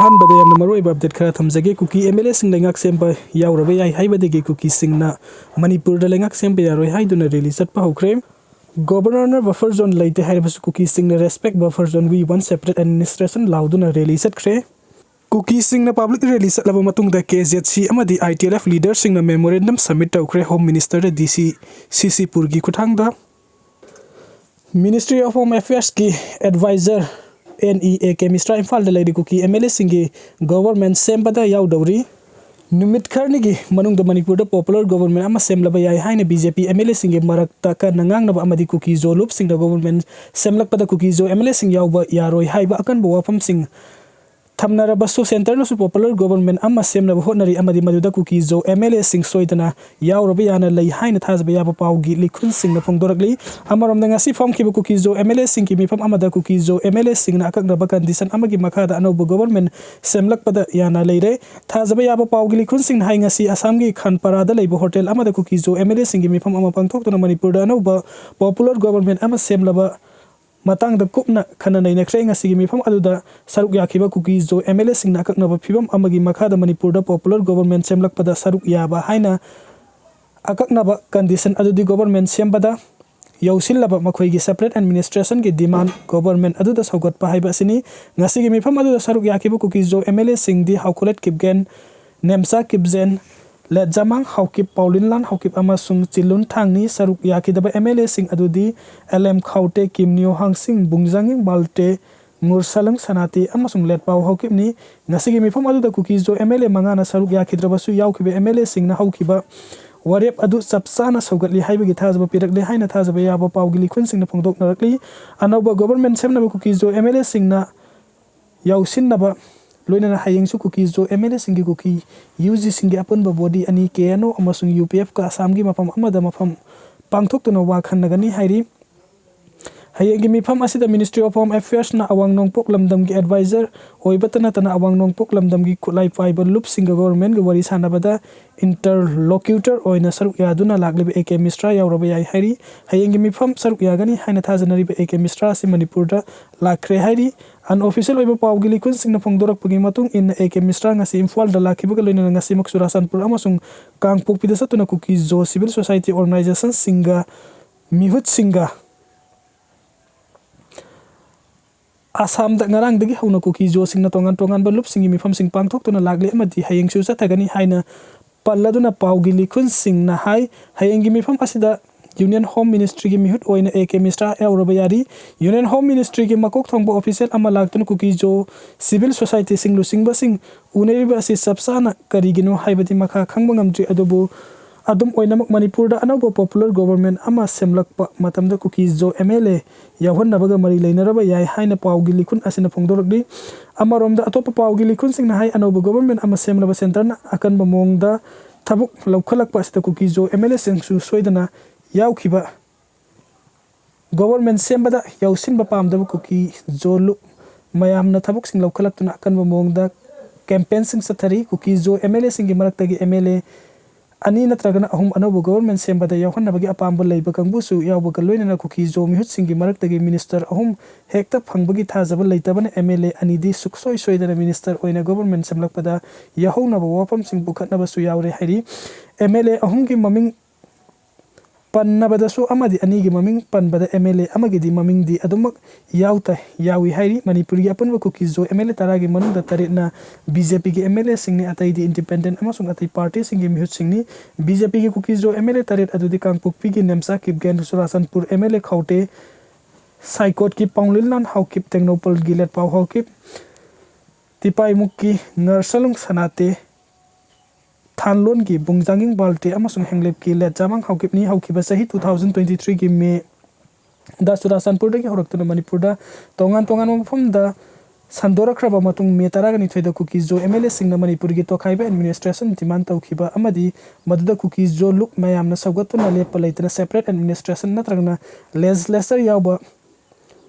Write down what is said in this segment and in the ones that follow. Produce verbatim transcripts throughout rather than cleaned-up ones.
ꯑꯍꯥꯟꯕꯗ ꯌꯥꯝꯅ ꯃꯔꯨꯑꯣꯏꯕ ꯑꯞꯗꯦꯠ ꯈꯔ ꯊꯝꯖꯒꯦ꯫ ꯀꯨꯀꯤ ꯑꯦꯝ ꯑꯦꯜ ꯑꯦꯁꯤꯡ ꯂꯩꯉꯥꯛ ꯁꯦꯝꯕ ꯌꯥꯎꯔꯕ ꯌꯥꯏ ꯍꯥꯏꯕꯗꯒꯤ ꯀꯨꯀꯤꯁꯤꯡꯅ ꯃꯅꯤꯄꯨꯔꯗ ꯂꯩꯉꯥꯛ ꯁꯦꯝꯕ ꯌꯥꯔꯣꯏ ꯍꯥꯏꯗꯨꯅ ꯔꯦꯂꯤ ꯆꯠꯄ ꯍꯧꯈ꯭ꯔꯦ꯫ ꯒꯣꯕꯔꯅꯔꯅ ꯕꯐꯔ ꯖꯣꯟ ꯂꯩꯇꯦ ꯍꯥꯏꯔꯕꯁꯨ ꯀꯨꯀꯤꯁꯤꯡꯅ "Respect buffer zone, we want separate administration" ꯂꯥꯎꯗꯨꯅ ꯔꯦꯂꯤ ꯆꯠꯈ꯭ꯔꯦ꯫ ꯀꯨꯀꯤꯁꯤꯡꯅ ꯄꯕ꯭ꯂꯤꯛ ꯔꯦꯂꯤ ꯆꯠꯂꯕ ꯃꯇꯨꯡꯗ ꯀꯦ ꯖꯦꯠ ꯁꯤ ꯑꯃꯗꯤ ꯑꯥꯏ ꯇꯤ ꯑꯦꯜ ꯑꯦꯐ ꯂꯤꯗꯔꯁꯤꯡꯅ ꯃꯦꯃꯣꯔꯦꯟꯗꯝ ꯁꯕꯃꯤꯠ ꯇꯧꯈ꯭ꯔꯦ ꯍꯣꯝ ꯃꯤꯅꯤꯁꯇꯔꯗ ꯗꯤ ꯁꯤ ꯁꯤ ꯁꯤ ꯄꯨꯔꯒꯤ ꯈꯨꯠꯊꯥꯡꯗ꯫ ꯃꯤꯅꯤꯁꯇ꯭ꯔꯤ ꯑꯣꯐ ꯍꯣꯝ ꯑꯦꯐꯤꯌꯔꯁꯀꯤ adviser N E A K Mishra ꯏꯝꯐꯥꯜꯗ ꯂꯩꯔꯤ꯫ ꯀꯨꯀꯤ ꯑꯦꯝ ꯑꯦꯜ ꯑꯦꯁꯤꯡꯒꯤ ꯒꯣꯕꯔꯃꯦꯟ ꯁꯦꯝꯕꯗ ꯌꯥꯎꯗꯧꯔꯤ꯫ ꯅꯨꯃꯤꯠ ꯈꯔꯅꯤꯒꯤ ꯃꯅꯨꯡꯗ ꯃꯅꯤꯄꯨꯔꯗ ꯄꯣꯄꯨꯂꯔ ꯒꯣꯕꯔꯃꯦꯟ ꯑꯃ ꯁꯦꯝꯂꯕ ꯌꯥꯏ ꯍꯥꯏꯅ B J P M L ꯑꯦꯁꯤꯡꯒꯤ ꯃꯔꯛꯇ ꯀꯟꯅ ꯉꯥꯡꯅꯕ ꯑꯃꯗꯤ ꯀꯨꯀꯤ ꯖꯣ ꯂꯨꯞꯁꯤꯡꯅ ꯒꯣꯕꯔꯃꯦꯟ ꯁꯦꯝꯂꯛꯄꯗ ꯀꯨꯀꯤ ꯖꯣ ꯑꯦꯝ ꯑꯦꯜ ꯑꯦꯁꯤꯡ ꯌꯥꯎꯕ ꯌꯥꯔꯣꯏ ꯍꯥꯏꯕ ꯑꯀꯟꯕ ꯋꯥꯐꯝꯁꯤꯡ ꯊꯝꯅꯔꯕꯁꯨ ꯁꯦꯟꯇꯔꯅꯁꯨ ꯄꯣꯄꯨꯂꯔ ꯒꯣꯕꯔꯃꯦꯟ ꯑꯃ ꯁꯦꯝꯅꯕ ꯍꯣꯠꯅꯔꯤ ꯑꯃꯗꯤ ꯃꯗꯨꯗ ꯀꯨꯀꯤ ꯖꯣ ꯑꯦꯝ ꯑꯦꯜ ꯑꯦꯁꯤꯡ ꯁꯣꯏꯗꯅ ꯌꯥꯎꯔꯕ ꯌꯥꯅ ꯂꯩ ꯍꯥꯏꯅ ꯊꯥꯖꯕ ꯌꯥꯕ ꯄꯥꯎꯒꯤ ꯂꯤꯈꯨꯟꯁꯤꯡꯅ ꯐꯣꯡꯗꯣꯔꯛꯂꯤ꯫ ꯑꯃꯔꯣꯝꯗ ꯉꯁꯤ ꯐꯝꯈꯤꯕ ꯀꯨꯀꯤ ꯖꯣ ꯑꯦꯝ ꯑꯦꯜ ꯑꯦꯁꯤꯡꯒꯤ ꯃꯤꯐꯝ ꯑꯃꯗ ꯀꯨꯀꯤ ꯖꯣ ꯑꯦꯝ ꯑꯦꯜ ꯑꯦꯁꯤꯡꯅ ꯑꯀꯛꯅꯕ ꯀꯟꯗꯤꯁꯟ ꯑꯃꯒꯤ ꯃꯈꯥꯗ ꯑꯅꯧꯕ ꯒꯣꯕꯔꯃꯦꯟ ꯁꯦꯝꯂꯛꯄꯗ ꯌꯥꯅ ꯂꯩꯔꯦ꯫ ꯊꯥꯖꯕ ꯌꯥꯕ ꯄꯥꯎꯒꯤ ꯂꯤꯈꯨꯟꯁꯤꯡꯅ ꯍꯥꯏ ꯉꯁꯤ ꯑꯁꯥꯝꯒꯤ ꯈꯥꯟꯄꯥꯔꯥꯗ ꯂꯩꯕ ꯍꯣꯇꯦꯜ ꯑꯃꯗ ꯀꯨꯀꯤ ꯖꯣ ꯑꯦꯝ ꯑꯦꯜ ꯑꯦꯁꯤꯡꯒꯤ ꯃꯤꯐꯝ ꯑꯃ ꯄꯥꯡꯊꯣꯛꯇꯨꯅ ꯃꯅꯤꯄꯨꯔꯗ ꯑꯅꯧꯕ ꯄꯣꯄꯨꯂꯔ ꯒꯣꯕꯔꯃꯦꯟ ꯑꯃ ꯁꯦꯝꯂꯕ ꯃꯇꯥꯡꯗ ꯀꯨꯞꯅ ꯈꯟꯅ ꯅꯩꯅꯈ꯭ꯔꯦ꯫ ꯉꯁꯤꯒꯤ ꯃꯤꯐꯝ ꯑꯗꯨꯗ ꯁꯔꯨꯛ ꯌꯥꯈꯤꯕ ꯀꯨꯀꯤ ꯖꯣ ꯑꯦꯝ ꯑꯦꯜ ꯑꯦꯁꯤꯡꯅ ꯑꯀꯛꯅꯕ ꯐꯤꯕꯝ ꯑꯃꯒꯤ ꯃꯈꯥꯗ ꯃꯅꯤꯄꯨꯔꯗ ꯄꯣꯄꯨꯂꯔ ꯒꯣꯕꯔꯃꯦꯟ ꯁꯦꯝꯂꯛꯄꯗ ꯁꯔꯨꯛ ꯌꯥꯕ ꯍꯥꯏꯅ ꯑꯀꯛꯅꯕ ꯀꯟꯗꯤꯁꯟ ꯑꯗꯨꯗꯤ ꯒꯣꯕꯔꯃꯦꯟ ꯁꯦꯝꯕꯗ ꯌꯧꯁꯤꯜꯂꯕ ꯃꯈꯣꯏꯒꯤ ꯁꯦꯄꯔꯦꯠ ꯑꯦꯗꯃꯤꯅꯤꯁꯇ꯭ꯔꯦꯁꯟꯒꯤ ꯗꯤꯃꯥꯟ ꯒꯣꯕꯔꯃꯦꯟ ꯑꯗꯨꯗ ꯁꯧꯒꯠꯄ ꯍꯥꯏꯕ ꯑꯁꯤꯅꯤ꯫ ꯉꯁꯤꯒꯤ ꯃꯤꯐꯝ ꯑꯗꯨꯗ ꯁꯔꯨꯛ ꯌꯥꯈꯤꯕ ꯀꯨꯀꯤ ꯖꯣ ꯑꯦꯝ ꯑꯦꯜ ꯑꯦꯁꯤꯡꯗꯤ ꯍꯥꯎꯈꯣꯂꯦꯠ ꯀꯤꯞꯒꯦꯟ, ꯅꯦꯝꯆꯥ ꯀꯤꯞꯖꯦꯟ, ꯂꯦꯠꯖꯥꯃꯥꯡ ꯍꯥꯎꯀꯤꯞ, ꯄꯥꯎꯂꯤꯟꯂꯥꯟ ꯍꯥꯎꯀꯤꯞ ꯑꯃꯁꯨꯡ ꯆꯤꯂꯨꯟ ꯊꯥꯡꯅꯤ꯫ ꯁꯔꯨꯛ ꯌꯥꯈꯤꯗꯕ ꯑꯦꯝ ꯑꯦꯜ ꯑꯦꯁꯤꯡ ꯑꯗꯨꯗꯤ ꯑꯦꯜ ꯑꯦꯝ ꯈꯥꯎꯇꯦ, ꯀꯤꯝꯅꯤꯌꯣ ꯍꯥꯡꯁꯤꯡ, ꯕꯨꯡꯖꯥꯡꯌꯤꯡ ꯕꯥꯜꯇꯦ, ꯉꯨꯔꯁꯥꯂꯨꯡ ꯁꯅꯥꯇꯤ ꯑꯃꯁꯨꯡ ꯂꯦꯠꯄꯥꯎ ꯍꯥꯎꯀꯤꯞꯅꯤ꯫ ꯉꯁꯤꯒꯤ ꯃꯤꯐꯝ ꯑꯗꯨꯗ ꯀꯨꯀꯤ ꯖꯣ ꯑꯦꯝ ꯑꯦꯜ ꯑꯦ ꯃꯉꯥꯅ ꯁꯔꯨꯛ ꯌꯥꯈꯤꯗ꯭ꯔꯕꯁꯨ ꯌꯥꯎꯈꯤꯕ ꯑꯦꯝ ꯑꯦꯜ ꯑꯦꯁꯤꯡꯅ ꯍꯧꯈꯤꯕ ꯋꯥꯔꯦꯞ ꯑꯗꯨ ꯆꯞ ꯆꯥꯅ ꯁꯧꯒꯠꯂꯤ ꯍꯥꯏꯕꯒꯤ ꯊꯥꯖꯕ ꯄꯤꯔꯛꯂꯦ ꯍꯥꯏꯅ ꯊꯥꯖꯕ ꯌꯥꯕ ꯄꯥꯎꯒꯤ ꯂꯤꯈꯨꯟꯁꯤꯡꯅ ꯐꯣꯡꯗꯣꯛꯅꯔꯛꯂꯤ꯫ ꯑꯅꯧꯕ ꯒꯣꯕꯔꯃꯦꯟ ꯁꯦꯝꯅꯕ ꯀꯨꯀꯤ ꯖꯣ ꯑꯦꯝ ꯑꯦꯜ ꯑꯦꯁꯤꯡꯅ ꯌꯥꯎꯁꯤꯟꯅꯕ ꯂꯣꯏꯅꯅ ꯍꯌꯦꯡꯁꯨ ꯀꯨꯀꯤ ꯖꯣ ꯑꯦꯝ ꯑꯦꯜ ꯑꯦꯁꯤꯡꯒꯤ ꯀꯨꯀꯤ ꯌꯨ ꯖꯤꯁꯤꯡꯒꯤ ꯑꯄꯨꯟꯕ ꯕꯣꯗꯤ ꯑꯅꯤ ꯀꯦ ꯑꯦꯟ ꯑꯣ ꯑꯃꯁꯨꯡ ꯌꯨ ꯄꯤ ꯑꯦꯐꯀ ꯑꯁꯥꯝꯒꯤ ꯃꯐꯝ ꯑꯃꯗ ꯃꯐꯝ ꯄꯥꯡꯊꯣꯛꯇꯨꯅ ꯋꯥ ꯈꯟꯅꯒꯅꯤ ꯍꯥꯏꯔꯤ꯫ ꯍꯌꯦꯡꯒꯤ ꯃꯤꯐꯝ ꯑꯁꯤꯗ Ministry of Home Affairsꯅ ꯑꯋꯥꯡ ꯅꯣꯡꯄꯣꯛ ꯂꯝꯗꯝꯒꯤ advisor ꯑꯣꯏꯕꯇ ꯅꯠꯇꯅ ꯑꯋꯥꯡ ꯅꯣꯡꯄꯣꯛ ꯂꯝꯗꯝꯒꯤ ꯈꯨꯠꯂꯥꯏ ꯄꯥꯏꯕ ꯂꯨꯞꯁꯤꯡꯒ governmentꯒ ꯋꯥꯔꯤ ꯁꯥꯟꯅꯕꯗ interlocutor ꯑꯣꯏꯅ ꯁꯔꯨꯛ ꯌꯥꯗꯨꯅ ꯂꯥꯛꯂꯤꯕ A K ꯃꯤꯁ꯭ꯔꯥ ꯌꯥꯎꯔꯕ ꯌꯥꯏ ꯍꯥꯏꯔꯤ꯫ ꯍꯌꯦꯡꯒꯤ ꯃꯤꯐꯝ ꯁꯔꯨꯛ ꯌꯥꯒꯅꯤ ꯍꯥꯏꯅ ꯊꯥꯖꯅꯔꯤꯕ A K ꯃꯤꯁ꯭ꯔꯥ ꯑꯁꯤ ꯃꯅꯤꯄꯨꯔꯗ ꯂꯥꯛꯈ꯭ꯔꯦ ꯍꯥꯏꯔꯤ꯫ Unofficial ꯑꯣꯏꯕ ꯄꯥꯎꯒꯤ ꯂꯤꯈꯨꯟꯁꯤꯡꯅ ꯐꯣꯡꯗꯣꯔꯛꯄꯒꯤ ꯃꯇꯨꯡ ꯏꯟꯅ, A K ꯃꯤꯁ꯭ꯔꯥ ꯉꯁꯤ ꯏꯝꯐꯥꯜꯗ ꯂꯥꯛꯈꯤꯕꯒ ꯂꯣꯏꯅꯅ ꯉꯁꯤꯃꯛ ꯆꯨꯔꯥꯆꯥꯟꯄꯨꯔ ꯑꯃꯁꯨꯡ ꯀꯥꯡꯄꯣꯛꯄꯤꯗ ꯆꯠꯇꯨꯅ ꯀꯨꯀꯤ ꯖꯣ civil society organizationꯁꯤꯡꯒ ꯃꯤꯍꯨꯠꯁꯤꯡꯒ ꯑꯁꯥꯝꯗ ꯉꯔꯥꯡꯗꯒꯤ ꯍꯧꯅ ꯀꯨꯀꯤ ꯖꯣꯁꯤꯡꯅ ꯇꯣꯉꯥꯟ ꯇꯣꯉꯥꯟꯕ ꯂꯨꯞꯁꯤꯡꯒꯤ ꯃꯤꯐꯝꯁꯤꯡ ꯄꯥꯡꯊꯣꯛꯇꯨꯅ ꯂꯥꯛꯂꯤ ꯑꯃꯗꯤ ꯍꯌꯦꯡꯁꯨ ꯆꯠꯊꯒꯅꯤ ꯍꯥꯏꯅ ꯄꯜꯂꯗꯨꯅ ꯄꯥꯎꯒꯤ ꯂꯤꯈꯨꯟꯁꯤꯡꯅ ꯍꯥꯏ꯫ ꯍꯌꯦꯡꯒꯤ ꯃꯤꯐꯝ ꯑꯁꯤꯗ Union Home Ministryꯒꯤ ꯃꯤꯍꯨꯠ ꯑꯣꯏꯅ A K ꯃꯤꯁ꯭ꯔꯥ ꯌꯥꯎꯔꯕ ꯌꯥꯔꯤ꯫ Union Home Ministryꯒꯤ ꯃꯀꯣꯛ ꯊꯣꯡꯕ official ꯑꯃ ꯂꯥꯛꯇꯨꯅ ꯀꯨꯀꯤ ꯖꯣ civil societyꯁꯤꯡ ꯂꯨꯆꯤꯡꯕꯁꯤꯡ ꯎꯅꯔꯤꯕ ꯑꯁꯤ ꯆꯞ ꯆꯥꯅ ꯀꯔꯤꯒꯤꯅꯣ ꯍꯥꯏꯕꯗꯤ ꯃꯈꯥ ꯈꯪꯕ ꯉꯝꯗ꯭ꯔꯤ, ꯑꯗꯨꯕꯨ ꯑꯗꯨꯝ ꯑꯣꯏꯅꯃꯛ ꯃꯅꯤꯄꯨꯔꯗ ꯑꯅꯧꯕ popular government ꯑꯃ ꯁꯦꯝꯂꯛꯄ ꯃꯇꯝꯗ ꯀꯨꯀꯤ ꯖꯣ M L A ꯌꯥꯎꯍꯟꯅꯕꯒ ꯃꯔꯤ ꯂꯩꯅꯔꯕ ꯌꯥꯏ ꯍꯥꯏꯅ ꯄꯥꯎꯒꯤ ꯂꯤꯈꯨꯟ ꯑꯁꯤꯅ ꯐꯣꯡꯗꯣꯔꯛꯂꯤ꯫ ꯑꯃꯔꯣꯝꯗ ꯑꯇꯣꯞꯄ ꯄꯥꯎꯒꯤ ꯂꯤꯈꯨꯟꯁꯤꯡꯅ ꯍꯥꯏ, ꯑꯅꯧꯕ government ꯑꯃ ꯁꯦꯝꯂꯕ centreꯅ ꯑꯀꯟꯕ ꯃꯑꯣꯡꯗ ꯊꯕꯛ ꯂꯧꯈꯠꯂꯛꯄ ꯑꯁꯤꯗ ꯀꯨꯀꯤ ꯖꯣ M L Aꯁꯤꯡꯁꯨ ꯁꯣꯏꯗꯅ ꯌꯥꯎꯈꯤꯕ, government ꯁꯦꯝꯕꯗ ꯌꯥꯎꯁꯤꯟꯕ ꯄꯥꯝꯗꯕ ꯀꯨꯀꯤ ꯖꯣ ꯂꯨꯞ ꯃꯌꯥꯝꯅ ꯊꯕꯛꯁꯤꯡ ꯂꯧꯈꯠꯂꯛꯇꯨꯅ ꯑꯀꯟꯕ ꯃꯑꯣꯡꯗ campaignꯁꯤꯡ ꯆꯠꯊꯔꯤ꯫ ꯀꯨꯀꯤ ꯖꯣ M L Aꯁꯤꯡꯒꯤ ꯃꯔꯛꯇꯒꯤ M L A ꯑꯅꯤ ꯅꯠꯇ꯭ꯔꯒꯅ ꯑꯍꯨꯝ ꯑꯅꯧꯕ government ꯁꯦꯝꯕꯗ ꯌꯥꯎꯍꯟꯅꯕꯒꯤ ꯑꯄꯥꯝꯕ ꯂꯩꯕ ꯀꯥꯡꯕꯨꯁꯨ ꯌꯥꯎꯕꯒ ꯂꯣꯏꯅꯅ ꯀꯨꯀꯤ ꯖꯣ ꯃꯤꯍꯨꯠꯁꯤꯡꯒꯤ ꯃꯔꯛꯇꯒꯤ minister ꯑꯍꯨꯝ ꯍꯦꯛꯇ ꯐꯪꯕꯒꯤ ꯊꯥꯖꯕ ꯂꯩꯇꯕꯅ M L A ꯑꯅꯤꯗꯤ ꯁꯨꯛꯁꯣꯏ ꯁꯣꯏꯗꯅ minister ꯑꯣꯏꯅ government ꯁꯦꯝꯂꯛꯄꯗ ꯌꯥꯎꯍꯧꯅꯕ ꯋꯥꯐꯝꯁꯤꯡ ꯄꯨꯈꯠꯅꯕꯁꯨ ꯌꯥꯎꯔꯦ ꯍꯥꯏꯔꯤ꯫ M L A ꯑꯍꯨꯝꯒꯤ ꯃꯃꯤꯡ ꯄꯟꯅꯕꯗꯁꯨ ꯑꯃꯗꯤ ꯑꯅꯤꯒꯤ ꯃꯃꯤꯡ ꯄꯟꯕꯗ M L A ꯑꯃꯒꯤꯗꯤ ꯃꯃꯤꯡꯗꯤ ꯑꯗꯨꯃꯛ ꯌꯥꯎꯇ ꯌꯥꯎꯏ ꯍꯥꯏꯔꯤ꯫ ꯃꯅꯤꯄꯨꯔꯒꯤ ꯑꯄꯨꯟꯕ ꯀꯨꯀꯤ ꯖꯣ M L A ꯇꯔꯥꯒꯤ ꯃꯅꯨꯡꯗ ꯇꯔꯦꯠꯅ B J Pꯒꯤ M L Aꯁꯤꯡꯅꯤ, ꯑꯇꯩꯗꯤ independent ꯑꯃꯁꯨꯡ ꯑꯇꯩ partyꯁꯤꯡꯒꯤ ꯃꯤꯍꯨꯠꯁꯤꯡꯅꯤ꯫ B J Pꯒꯤ Kuki Jo M L A ꯇꯔꯦꯠ ꯑꯗꯨꯗꯤ ꯀꯥꯡꯄꯣꯛꯄꯤꯒꯤ Nemcha Kipgen, Churachandpur M L A ꯈꯥꯎꯇꯦ, ꯁꯥꯏꯀꯣꯠꯀꯤ ꯄꯥꯎꯂꯤꯟꯂꯥꯟ Haokip, ꯇꯦꯡꯅꯧꯄꯜꯒꯤ ꯂꯦꯠꯄꯥꯎ Haokip, ꯇꯤꯄꯥꯏꯃꯨꯛꯀꯤ ꯉꯔꯁꯂꯨꯡ ꯁꯅꯥꯇꯦ, ꯊꯥꯟꯂꯣꯟꯒꯤ ꯕꯨꯡꯖꯥꯡꯒꯤꯡ Valte ꯑꯃꯁꯨꯡ ꯍꯦꯡꯂꯦꯞꯀꯤ ꯂꯦꯠ ꯆꯥꯃꯥꯡ ꯍꯥꯎꯀꯤꯞꯅꯤ꯫ ꯍꯧꯈꯤꯕ ꯆꯍꯤ two thousand twenty threeꯒꯤ Mayꯗ ꯆꯨꯔꯥꯆꯥꯟꯄꯨꯔꯗꯒꯤ ꯍꯧꯔꯛꯇꯨꯅ ꯃꯅꯤꯄꯨꯔꯗ ꯇꯣꯉꯥꯟ ꯇꯣꯉꯥꯟꯕ ꯃꯐꯝꯗ ꯁꯟꯗꯣꯔꯛꯈ꯭ꯔꯕ ꯃꯇꯨꯡ, May ꯇꯔꯥꯒ ꯅꯤꯊꯣꯏꯗ ꯀꯨꯀꯤ ꯖꯣ M L Aꯁꯤꯡꯅ ꯃꯅꯤꯄꯨꯔꯒꯤ ꯇꯣꯈꯥꯏꯕ administration demand ꯇꯧꯈꯤꯕ ꯑꯃꯗꯤ ꯃꯗꯨꯗ ꯀꯨꯀꯤ ꯖꯣ ꯂꯨꯞ ꯃꯌꯥꯝꯅ ꯁꯧꯒꯠꯇꯨꯅ ꯂꯦꯞꯄ ꯂꯩꯇꯅ separate administration ꯅꯠꯇ꯭ꯔꯒꯅ legislature ꯌꯥꯎꯕ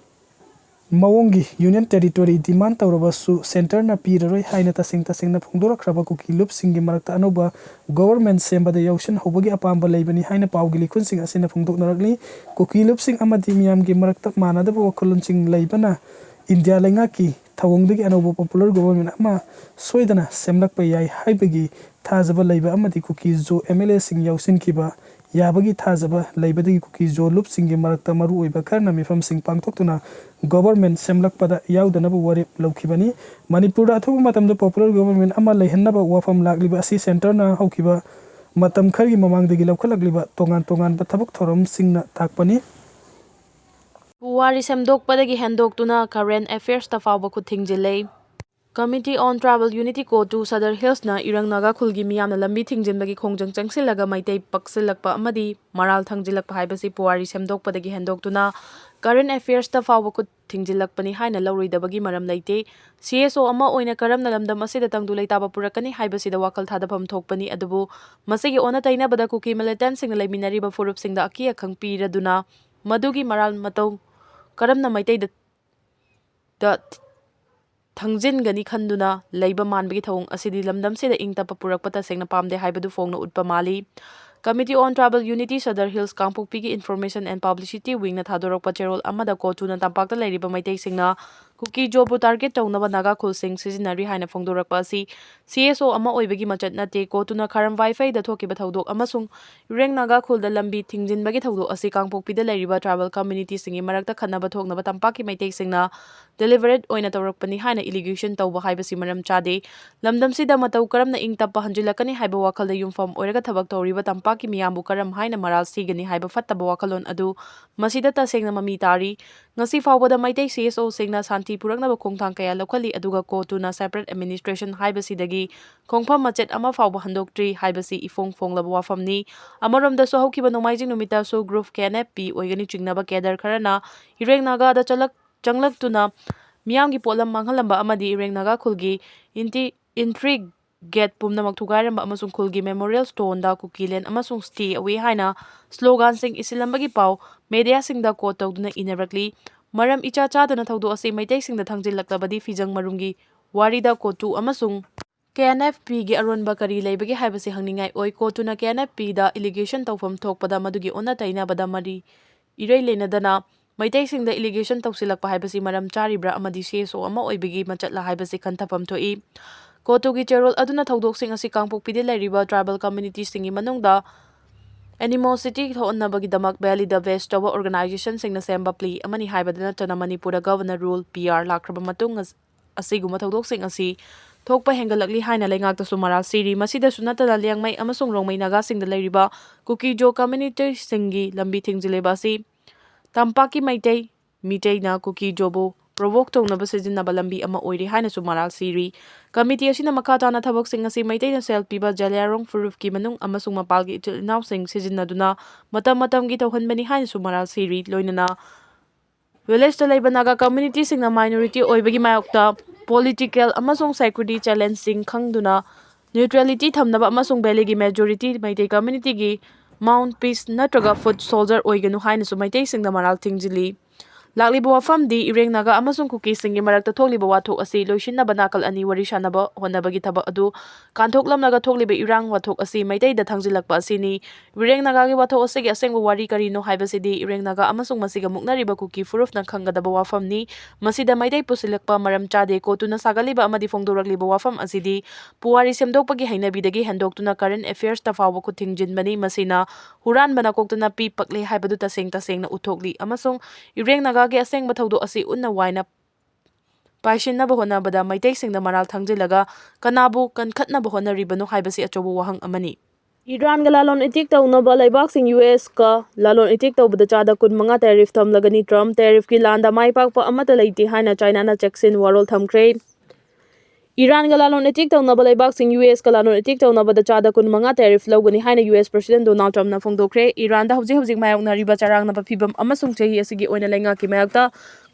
ꯃꯑꯣꯡꯒꯤ Union Territory demand ꯇꯧꯔꯕꯁꯨ centreꯅ ꯄꯤꯔꯔꯣꯏ ꯍꯥꯏꯅ ꯇꯁꯦꯡ ꯇꯁꯦꯡꯅ ꯐꯣꯡꯗꯣꯔꯛꯈ꯭ꯔꯕ ꯀꯨꯀꯤ ꯂꯨꯞꯁꯤꯡꯒꯤ ꯃꯔꯛꯇ ꯑꯅꯧꯕ government ꯁꯦꯝꯕꯗ ꯌꯥꯎꯁꯤꯟꯍꯧꯕꯒꯤ ꯑꯄꯥꯝꯕ ꯂꯩꯕꯅꯤ ꯍꯥꯏꯅ ꯄꯥꯎꯒꯤ ꯂꯤꯈꯨꯟꯁꯤꯡ ꯑꯁꯤꯅ ꯐꯣꯡꯗꯣꯛꯅꯔꯛꯂꯤ꯫ ꯀꯨꯀꯤ ꯂꯨꯞꯁꯤꯡ ꯑꯃꯗꯤ ꯃꯤꯌꯥꯝꯒꯤ ꯃꯔꯛꯇ ꯃꯥꯟꯅꯗꯕ ꯋꯥꯈꯜꯂꯣꯟꯁꯤꯡ ꯂꯩꯕꯅ ꯏꯟꯗꯤꯌꯥ ꯂꯩꯉꯥꯛꯀꯤ ꯊꯧꯑꯣꯡꯗꯒꯤ ꯑꯅꯧꯕ popular government ꯑꯃ ꯁꯣꯏꯗꯅ ꯁꯦꯝꯂꯛꯄ ꯌꯥꯏ ꯍꯥꯏꯕꯒꯤ ꯊꯥꯖꯕ ꯂꯩꯕ ꯑꯃꯗꯤ ꯀꯨꯀꯤ ꯖꯣ MLAꯁꯤꯡ ꯌꯥꯎꯁꯤꯟꯈꯤꯕ ꯌꯥꯕꯒꯤ ꯊꯥꯖꯕ ꯂꯩꯕꯗꯒꯤ ꯀꯨꯀꯤ ꯖꯣ ꯂꯨꯞꯁꯤꯡꯒꯤ ꯃꯔꯛꯇ ꯃꯔꯨꯑꯣꯏꯕ ꯈꯔꯅ ꯃꯤꯐꯝꯁꯤꯡ ꯄꯥꯡꯊꯣꯛꯇꯨꯅ government ꯁꯦꯝꯂꯛꯄꯗ ꯌꯥꯎꯗꯅꯕ ꯋꯥꯔꯦꯞ ꯂꯧꯈꯤꯕꯅꯤ꯫ ꯃꯅꯤꯄꯨꯔꯗ ꯑꯊꯨꯕ ꯃꯇꯝꯗ popular government ꯑꯃ ꯂꯩꯍꯟꯅꯕ ꯋꯥꯐꯝ ꯂꯥꯛꯂꯤꯕ ꯑꯁꯤ centreꯅ ꯍꯧꯈꯤꯕ ꯃꯇꯝ ꯈꯔꯒꯤ ꯃꯃꯥꯡꯗꯒꯤ ꯂꯧꯈꯠꯂꯛꯂꯤꯕ ꯇꯣꯉꯥꯟ ꯇꯣꯉꯥꯟꯕ ꯊꯕꯛ ꯊꯧꯔꯝꯁꯤꯡꯅ ꯇꯥꯛꯄꯅꯤ꯫ ꯄꯨꯋꯥꯔꯤ ꯁꯦꯝꯗꯣꯛꯄꯗꯒꯤ ꯍꯦꯟꯗꯣꯛꯇꯨꯅ current affairsꯇ ꯐꯥꯎꯕ ꯈꯨꯠ ꯊꯤꯡꯖꯤꯜꯂꯦ꯫ Committee on Tribal Unity CoTU Sadar Hillsꯅ ꯏꯔꯪ Naga ꯈꯨꯜꯒꯤ ꯃꯤꯌꯥꯝꯅ ꯂꯝꯕꯤ ꯊꯤꯡꯖꯤꯟꯕꯒꯤ ꯈꯣꯡꯖꯪ ꯆꯪꯁꯤꯜꯂꯒ ꯃꯩꯇꯩ ꯄꯛꯁꯤꯜꯂꯛꯄ ꯑꯃꯗꯤ ꯃꯔꯥꯜ ꯊꯪꯖꯤꯜꯂꯛꯄ ꯍꯥꯏꯕꯁꯤ ꯄꯨꯋꯥꯔꯤ ꯁꯦꯝꯗꯣꯛꯄꯗꯒꯤ ꯍꯦꯟꯗꯣꯛꯇꯨꯅ current affairsꯇ ꯐꯥꯎꯕ ꯈꯨꯠ ꯊꯤꯡꯖꯤꯜꯂꯛꯄꯅꯤ ꯍꯥꯏꯅ ꯂꯧꯔꯣꯏꯗꯕꯒꯤ ꯃꯔꯝ ꯂꯩꯇꯦ꯫ CSO ꯑꯃ ꯑꯣꯏꯅ ꯀꯔꯝꯅ ꯂꯝꯗꯝ ꯑꯁꯤꯗ ꯇꯪꯗꯨ ꯂꯩꯇꯥꯕ ꯄꯨꯔꯛꯀꯅꯤ ꯍꯥꯏꯕꯁꯤꯗ ꯋꯥꯈꯜ ꯊꯥꯗꯐꯝ ꯊꯣꯛꯄꯅꯤ, ꯑꯗꯨꯕꯨ ꯃꯁꯤꯒꯤ ꯑꯣꯟꯅ ꯇꯩꯅꯕꯗ ꯀꯨꯀꯤ militantꯁꯤꯡꯅ ꯂꯩꯃꯤꯟꯅꯔꯤꯕ ꯐꯨꯔꯨꯞꯁꯤꯡꯗ ꯑꯀꯤ ꯑꯈꯪ ꯄꯤꯔꯗꯨꯅ ꯃꯗꯨꯒꯤ ꯃꯔꯥꯜ ꯃꯇꯧ ꯀꯔꯝꯅ ꯃꯩꯇꯩꯗ ꯗ ꯊꯪꯖꯤꯟꯒꯅꯤ ꯈꯟꯗꯨꯅ ꯂꯩꯕ ꯃꯥꯟꯕꯒꯤ ꯊꯧꯑꯣꯡ ꯑꯁꯤꯗꯤ ꯂꯝꯗꯝꯁꯤꯗ ꯏꯪ ꯇꯞꯄ ꯄꯨꯔꯛꯄ ꯇꯁꯦꯡꯅ ꯄꯥꯝꯗꯦ ꯍꯥꯏꯕꯗꯨ ꯐꯣꯡꯅ ꯎꯠꯄ ꯃꯥꯜꯂꯤ꯫ Committee on Tribal Unity Sadar Hills ꯀꯥꯡꯄꯣꯛꯄꯤꯒꯤ Information and Publicity Wingꯅ ꯊꯥꯗꯣꯔꯛꯄ ꯆꯦꯔꯣꯜ ꯑꯃꯗ CoTUꯅ ꯇꯝꯄꯥꯛꯇ ꯂꯩꯔꯤꯕ ꯃꯩꯇꯩꯁꯤꯡꯅ ꯀꯨꯀꯤ ꯖꯣꯕꯨ target ꯇꯧꯅꯕ ꯅꯥꯒꯥ ꯈꯨꯜꯁꯤꯡ ꯁꯤꯖꯤꯟꯅꯔꯤ ꯍꯥꯏꯅ ꯐꯣꯡꯗꯣꯔꯛꯄ ꯑꯁꯤ CSO ꯑꯃ ꯑꯣꯏꯕꯒꯤ ꯃꯆꯠ ꯅꯠꯇꯦ꯫ CoTUꯅ ꯈꯥꯔꯝ ꯋꯥꯏꯐꯩꯗ ꯊꯣꯛꯈꯤꯕ ꯊꯧꯗꯣꯛ ꯑꯃꯁꯨꯡ ꯏꯔꯦꯡ ꯅꯥꯒꯥ ꯈꯨꯜꯗ ꯂꯝꯕꯤ ꯊꯤꯡꯖꯤꯟꯕꯒꯤ ꯊꯧꯗꯣꯛ ꯑꯁꯤ ꯀꯥꯡꯄꯣꯛꯄꯤꯗ ꯂꯩꯔꯤꯕ tribal communityꯁꯤꯡꯒꯤ ꯃꯔꯛꯇ ꯈꯠꯅꯕ ꯊꯣꯛꯅꯕ ꯇꯝꯄꯥꯛꯀꯤ ꯃꯩꯇꯩꯁꯤꯡꯅ deliberate ꯑꯣꯏꯅ ꯇꯧꯔꯛꯄꯅꯤ ꯍꯥꯏꯅ allegation ꯇꯧꯕ ꯍꯥꯏꯕꯁꯤ ꯃꯔꯝ ꯆꯥꯗꯦ꯫ ꯂꯝꯗꯝꯁꯤꯗ ꯃꯇꯧ ꯀꯔꯝꯅ ꯏꯪ ꯇꯞꯄ ꯍꯟꯖꯤꯜꯂꯛꯀꯅꯤ ꯍꯥꯏꯕ ꯋꯥꯈꯜꯗ ꯌꯨꯝꯐꯝ ꯑꯣꯏꯔꯒ ꯊꯕꯛ ꯇꯧꯔꯤꯕ ꯇꯝꯄꯥꯛꯀꯤ ꯃꯤꯌꯥꯝꯕꯨ ꯀꯔꯝ ꯍꯥꯏꯅ ꯃꯔꯥꯜ ꯁꯤꯒꯅꯤ ꯍꯥꯏꯕ ꯐꯠꯇꯕ ꯋꯥꯈꯜꯂꯣꯟ ꯑꯗꯨ ꯃꯁꯤꯗ ꯇꯁꯦꯡꯅ ꯃꯃꯤ ꯇꯥꯔꯤ꯫ ꯉꯁꯤ ꯐꯥꯎꯕꯗ ꯃꯩꯇꯩ CSOꯁꯤꯡꯅ ꯁꯥꯟꯇꯤ ꯄꯨꯔꯛꯅꯕ ꯈꯣꯡꯊꯥꯡ ꯀꯌꯥ ꯂꯧꯈꯠꯂꯤ, ꯑꯗꯨꯒ CoTUꯅ separate administration ꯍꯥꯏꯕꯁꯤꯗꯒꯤ ꯈꯣꯡꯐꯝ ꯃꯆꯦꯠ ꯑꯃ ꯐꯥꯎꯕ ꯍꯟꯗꯣꯛꯇ꯭ꯔꯤ ꯍꯥꯏꯕꯁꯤ ꯏꯐꯣꯡ ꯐꯣꯡꯂꯕ ꯋꯥꯐꯝꯅꯤ꯫ ꯑꯃꯔꯣꯝꯗꯁꯨ ꯍꯧꯈꯤꯕ ꯅꯣꯡꯃꯥꯏꯖꯤꯡ ꯅꯨꯃꯤꯠꯇꯁꯨ group KNFP ꯑꯣꯏꯒꯅꯤ ꯆꯤꯡꯅꯕ cadre ꯈꯔꯅ ꯏꯔꯦꯡ ꯅꯥꯒꯥꯗ ꯆꯪꯂꯛ-, ꯆꯪꯂꯛꯇꯨꯅ ꯃꯤꯌꯥꯝꯒꯤ ꯄꯣꯠꯂꯝ ꯃꯥꯡꯍꯜꯂꯝꯕ ꯑꯃꯗꯤ ꯏꯔꯦꯡ ꯅꯥꯒꯥ ꯈꯨꯜꯒꯤ inti-, entry gate ꯄꯨꯝꯅꯃꯛ ꯊꯨꯒꯥꯏꯔꯝꯕ ꯑꯃꯁꯨꯡ ꯈꯨꯜꯒꯤ memorial stoneꯗ "ꯀꯨꯀꯤꯂꯦꯟ ꯑꯃꯁꯨꯡ stay away" ꯍꯥꯏꯅ sloganꯁꯤꯡ ꯏꯁꯤꯜꯂꯝꯕꯒꯤ ꯄꯥꯎ mediaꯁꯤꯡꯗ quote ꯇꯧꯗꯨꯅ ꯏꯅꯔꯛꯂꯤ꯫ ꯃꯔꯝ ꯏꯆꯥ ꯆꯥꯗꯅ ꯊꯧꯗꯣꯛ ꯑꯁꯤ ꯃꯩꯇꯩꯁꯤꯡꯗ ꯊꯥꯡꯖꯤꯜꯂꯛꯂꯕꯗꯤ ꯐꯤꯖꯪ ꯃꯔꯨꯝꯒꯤ ꯋꯥꯔꯤꯗ ꯀꯣꯇꯨ ꯑꯃꯁꯨꯡ ꯀꯦ ꯑꯦꯟ ꯑꯦꯐ ꯄꯤꯒꯤ ꯑꯔꯣꯟꯕ ꯀꯔꯤ ꯂꯩꯕꯒꯦ ꯍꯥꯏꯕꯁꯤ ꯍꯪꯅꯤꯡꯉꯥꯏ ꯑꯣꯏ꯫ ꯀꯣꯇꯨꯅ ꯀꯦ ꯑꯦꯟ ꯑꯦꯐ ꯄꯤꯗ allegation ꯇꯧꯐꯝ ꯊꯣꯛꯄꯗ ꯃꯗꯨꯒꯤ ꯑꯣꯟꯅ ꯇꯩꯅꯕꯗ ꯃꯔꯤ ꯏꯔꯩ ꯂꯩꯅꯗꯅ ꯃꯩꯇꯩꯁꯤꯡꯗ allegation ꯇꯧꯁꯤꯜꯂꯛꯄ ꯍꯥꯏꯕꯁꯤ ꯃꯔꯝ ꯆꯥꯔꯤꯕ꯭ꯔꯥ ꯑꯃꯗꯤ ꯁꯤ ꯑꯦꯁ ꯑꯣ ꯑꯃ ꯑꯣꯏꯕꯒꯤ ꯃꯆꯠꯂ ꯍꯥꯏꯕꯁꯤ ꯈꯟꯊꯐꯝ ꯊꯣꯛꯏ꯫ ꯀꯣꯇꯨꯒꯤ ꯆꯦꯔꯣꯜ ꯑꯗꯨꯅ ꯊꯧꯗꯣꯛꯁꯤꯡ ꯑꯁꯤ ꯀꯥꯡꯄꯣꯛꯄꯤꯗ ꯂꯩꯔꯤꯕ tribal communityꯁꯤꯡꯒꯤ ꯃꯅꯨꯡꯗ animosity ꯊꯣꯛꯍꯟꯅꯕꯒꯤꯗꯃꯛ valleyꯗ base ꯇꯧꯕ organizationꯁꯤꯡꯅ ꯁꯦꯝꯕ plea ꯑꯃꯅꯤ ꯍꯥꯏꯕꯗ ꯅꯠꯇꯅ ꯃꯅꯤꯄꯨꯔꯗ governor rule, ꯄꯤ ꯑꯥꯔ ꯂꯥꯛꯈ꯭ꯔꯕ ꯃꯇꯨꯡ ꯑꯁꯤꯒꯨꯝꯕ ꯊꯧꯗꯣꯛꯁꯤꯡ ꯑꯁꯤ ꯊꯣꯛꯄ ꯍꯦꯟꯒꯠꯂꯛꯂꯤ ꯍꯥꯏꯅ ꯂꯩꯉꯥꯛꯇꯁꯨ ꯃꯔꯥꯜ ꯁꯤꯔꯤ꯫ ꯃꯁꯤꯗꯁꯨ ꯅꯠꯇꯅ ꯂꯤꯌꯥꯡꯃꯩ ꯑꯃꯁꯨꯡ ꯔꯣꯡꯃꯩ ꯅꯥꯒꯥꯁꯤꯡꯗ ꯂꯩꯔꯤꯕ ꯀꯨꯀꯤ ꯖꯣ communityꯁꯤꯡꯒꯤ ꯂꯝꯕꯤ ꯊꯤꯡꯖꯤꯜꯂꯤꯕ ꯑꯁꯤ ꯇꯝꯄꯥꯛꯀꯤ ꯃꯩꯇꯩ ꯃꯤꯇꯩꯅ ꯀꯨꯀꯤ ꯖꯣꯕꯨ provoke ꯇꯧꯅꯕ ꯁꯤꯖꯤꯟꯅꯕ ꯂꯝꯕꯤ ꯑꯃ ꯑꯣꯏꯔꯤ ꯍꯥꯏꯅꯁꯨ ꯃꯔꯥꯜ ꯁꯤꯔꯤ꯫ Committee ꯑꯁꯤꯅ ꯃꯈꯥ ꯇꯥꯅ ꯊꯕꯛꯁꯤꯡ ꯑꯁꯤ ꯃꯩꯇꯩꯅ ꯁꯦꯜ ꯄꯤꯕ ꯖꯂꯤꯌꯥꯔꯣꯡ ꯐꯨꯔꯨꯞꯀꯤ ꯃꯅꯨꯡ ꯑꯃꯁꯨꯡ ꯃꯄꯥꯜꯒꯤ ꯏꯆꯤꯜ ꯏꯅꯥꯎꯁꯤꯡ ꯁꯤꯖꯤꯟꯅꯗꯨꯅ ꯃꯇꯝ ꯃꯇꯝꯒꯤ ꯇꯧꯍꯟꯕꯅꯤ ꯍꯥꯏꯅꯁꯨ ꯃꯔꯥꯜ ꯁꯤꯔꯤ꯫ ꯂꯣꯏꯅꯅ villageꯇ ꯂꯩꯕ ꯅꯥꯒꯥ communityꯁꯤꯡꯅ minority ꯑꯣꯏꯕꯒꯤ ꯃꯥꯌꯣꯛꯇ political ꯑꯃꯁꯨꯡ security challengeꯁꯤꯡ ꯈꯪꯗꯨꯅ neutrality ꯊꯝꯅꯕ ꯑꯃꯁꯨꯡ valleyꯒꯤ majority ꯃꯩꯇꯩ communityꯒꯤ mouthpiece ꯅꯠꯇ꯭ꯔꯒ foot soldier ꯑꯣꯏꯒꯅꯨ ꯍꯥꯏꯅꯁꯨ ꯃꯩꯇꯩꯁꯤꯡꯗ ꯃꯔꯥꯜ ꯊꯤꯡꯖꯤꯜꯂꯤ꯫ ꯂꯥꯛꯂꯤꯕ ꯋꯥꯐꯝꯗꯤ ꯏꯔꯦꯡ ꯅꯥꯒꯥ ꯑꯃꯁꯨꯡ ꯀꯨꯀꯤꯁꯤꯡꯒꯤ ꯃꯔꯛꯇ ꯊꯣꯛꯂꯤꯕ ꯋꯥꯊꯣꯛ ꯑꯁꯤ ꯂꯣꯏꯁꯤꯟꯅꯕ ꯅꯥꯀꯜ ꯑꯅꯤ ꯋꯥꯔꯤ ꯁꯥꯟꯅꯕ ꯍꯣꯠꯅꯕꯒꯤ ꯊꯕꯛ ꯑꯗꯨ ꯀꯥꯟꯊꯣꯛꯂꯝꯂꯒ ꯊꯣꯛꯂꯤꯕ ꯏꯔꯥꯡ ꯋꯥꯊꯣꯛ ꯑꯁꯤ ꯃꯩꯇꯩꯗ ꯊꯥꯡꯖꯤꯜꯂꯛꯄ ꯑꯁꯤꯅꯤ꯫ ꯏꯔꯦꯡ ꯅꯥꯒꯥꯒꯤ ꯋꯥꯊꯣꯛ ꯑꯁꯤꯒꯤ ꯑꯁꯦꯡꯕ ꯋꯥꯔꯤ ꯀꯔꯤꯅꯣ ꯍꯥꯏꯕꯁꯤꯗꯤ ꯏꯔꯦꯡ ꯅꯥꯒꯥ ꯑꯃꯁꯨꯡ ꯃꯁꯤꯒ ꯃꯨꯛꯅꯔꯤꯕ ꯀꯨꯀꯤ ꯐꯨꯔꯨꯞꯅ ꯈꯪꯒꯗꯕ ꯋꯥꯐꯝꯅꯤ꯫ ꯃꯁꯤꯗ ꯃꯩꯇꯩ ꯄꯨꯁꯤꯜꯂꯛꯄ ꯃꯔꯝ ꯆꯥꯗꯦ꯫ ꯀꯣꯇꯨꯅ ꯁꯥꯒꯠꯂꯤꯕ ꯑꯃꯗꯤ ꯐꯣꯡꯗꯣꯔꯛꯂꯤꯕ ꯋꯥꯐꯝ ꯑꯁꯤꯗꯤ ꯄꯨꯋꯥꯔꯤ ꯁꯦꯝꯗꯣꯛꯄꯒꯤ ꯍꯩꯅꯕꯤꯗꯒꯤ ꯍꯦꯟꯗꯣꯛꯇꯨꯅ current affairsꯇ ꯐꯥꯎꯕ ꯈꯨꯠ ꯊꯤꯡꯖꯤꯟꯕꯅꯤ꯫ ꯃꯁꯤꯅ ꯍꯨꯔꯥꯟꯕ ꯅꯀꯣꯛꯇ ꯅꯥꯄꯤ ꯄꯛꯂꯦ ꯍꯥꯏꯕꯗꯨ ꯇꯁꯦꯡ ꯇꯁꯦꯡꯅ ꯎꯠꯊꯣꯛꯂꯤ ꯑꯃꯁꯨꯡ ꯏꯔꯦꯡ ꯅꯥꯒꯥꯒꯤ ꯑꯁꯦꯡꯕ ꯊꯧꯗꯣꯛ ꯑꯁꯤ ꯎꯟꯅ ꯋꯥꯏꯅ ꯄꯥꯏꯁꯤꯟꯅꯕ ꯍꯣꯠꯅꯕꯗ ꯃꯩꯇꯩꯁꯤꯡꯗ ꯃꯔꯥꯜ ꯊꯥꯡꯖꯤꯜꯂꯒ ꯀꯅꯥꯕꯨ ꯀꯟꯈꯠꯅꯕ ꯍꯣꯠꯅꯔꯤꯕꯅꯣ ꯍꯥꯏꯕꯁꯤ ꯑꯆꯧꯕ ꯋꯥꯍꯪ ꯑꯃꯅꯤ꯫ ꯏꯔꯥꯟꯒ ꯂꯂꯣꯟ ꯏꯇꯤꯛ ꯇꯧꯅꯕ ꯂꯩꯕꯥꯛꯁꯤꯡ ꯌꯨ ꯑꯦꯁꯀ ꯂꯂꯣꯟ ꯏꯇꯤꯛ ꯇꯧꯕꯗ ꯆꯥꯗ ꯀꯨꯟ ꯃꯉꯥ tariff ꯊꯝꯂꯒꯅꯤ꯫ Trump tariffꯀꯤ ꯂꯥꯟꯗ ꯃꯥꯏ ꯄꯥꯛꯄ ꯑꯃꯠꯇ ꯂꯩꯇꯦ ꯍꯥꯏꯅ ꯆꯥꯏꯅꯥꯅ ꯆꯦꯛꯁꯤꯟ ꯋꯥꯔꯣꯜ ꯊꯝꯈ꯭ꯔꯦ꯫ ꯏꯔꯥꯟꯒ ꯂꯂꯣꯟ ꯏꯇꯤꯛ ꯇꯧꯅꯕ ꯂꯩꯕꯥꯛꯁꯤꯡ ꯌꯨ ꯑꯦꯁꯀ ꯂꯂꯣꯟ ꯏꯇꯤꯛ ꯇꯧꯅꯕꯗ ꯆꯥꯗ ꯀꯨꯟ ꯃꯉꯥ tariff ꯂꯧꯒꯅꯤ ꯍꯥꯏꯅ ꯌꯨ ꯑꯦꯁ President Donald Trumpꯅ ꯐꯣꯡꯗꯣꯛꯈ꯭ꯔꯦ꯫ ꯏꯔꯥꯟꯗ ꯍꯧꯖꯤꯛ ꯍꯧꯖꯤꯛ ꯃꯥꯌꯣꯛꯅꯔꯤꯕ ꯆꯔꯥꯡꯅꯕ ꯐꯤꯚꯝ ꯑꯃꯁꯨꯡ ꯆꯍꯤ ꯑꯁꯤꯒꯤ ꯑꯣꯏꯅ ꯂꯩꯉꯥꯛꯀꯤ ꯃꯥꯌꯣꯛꯇ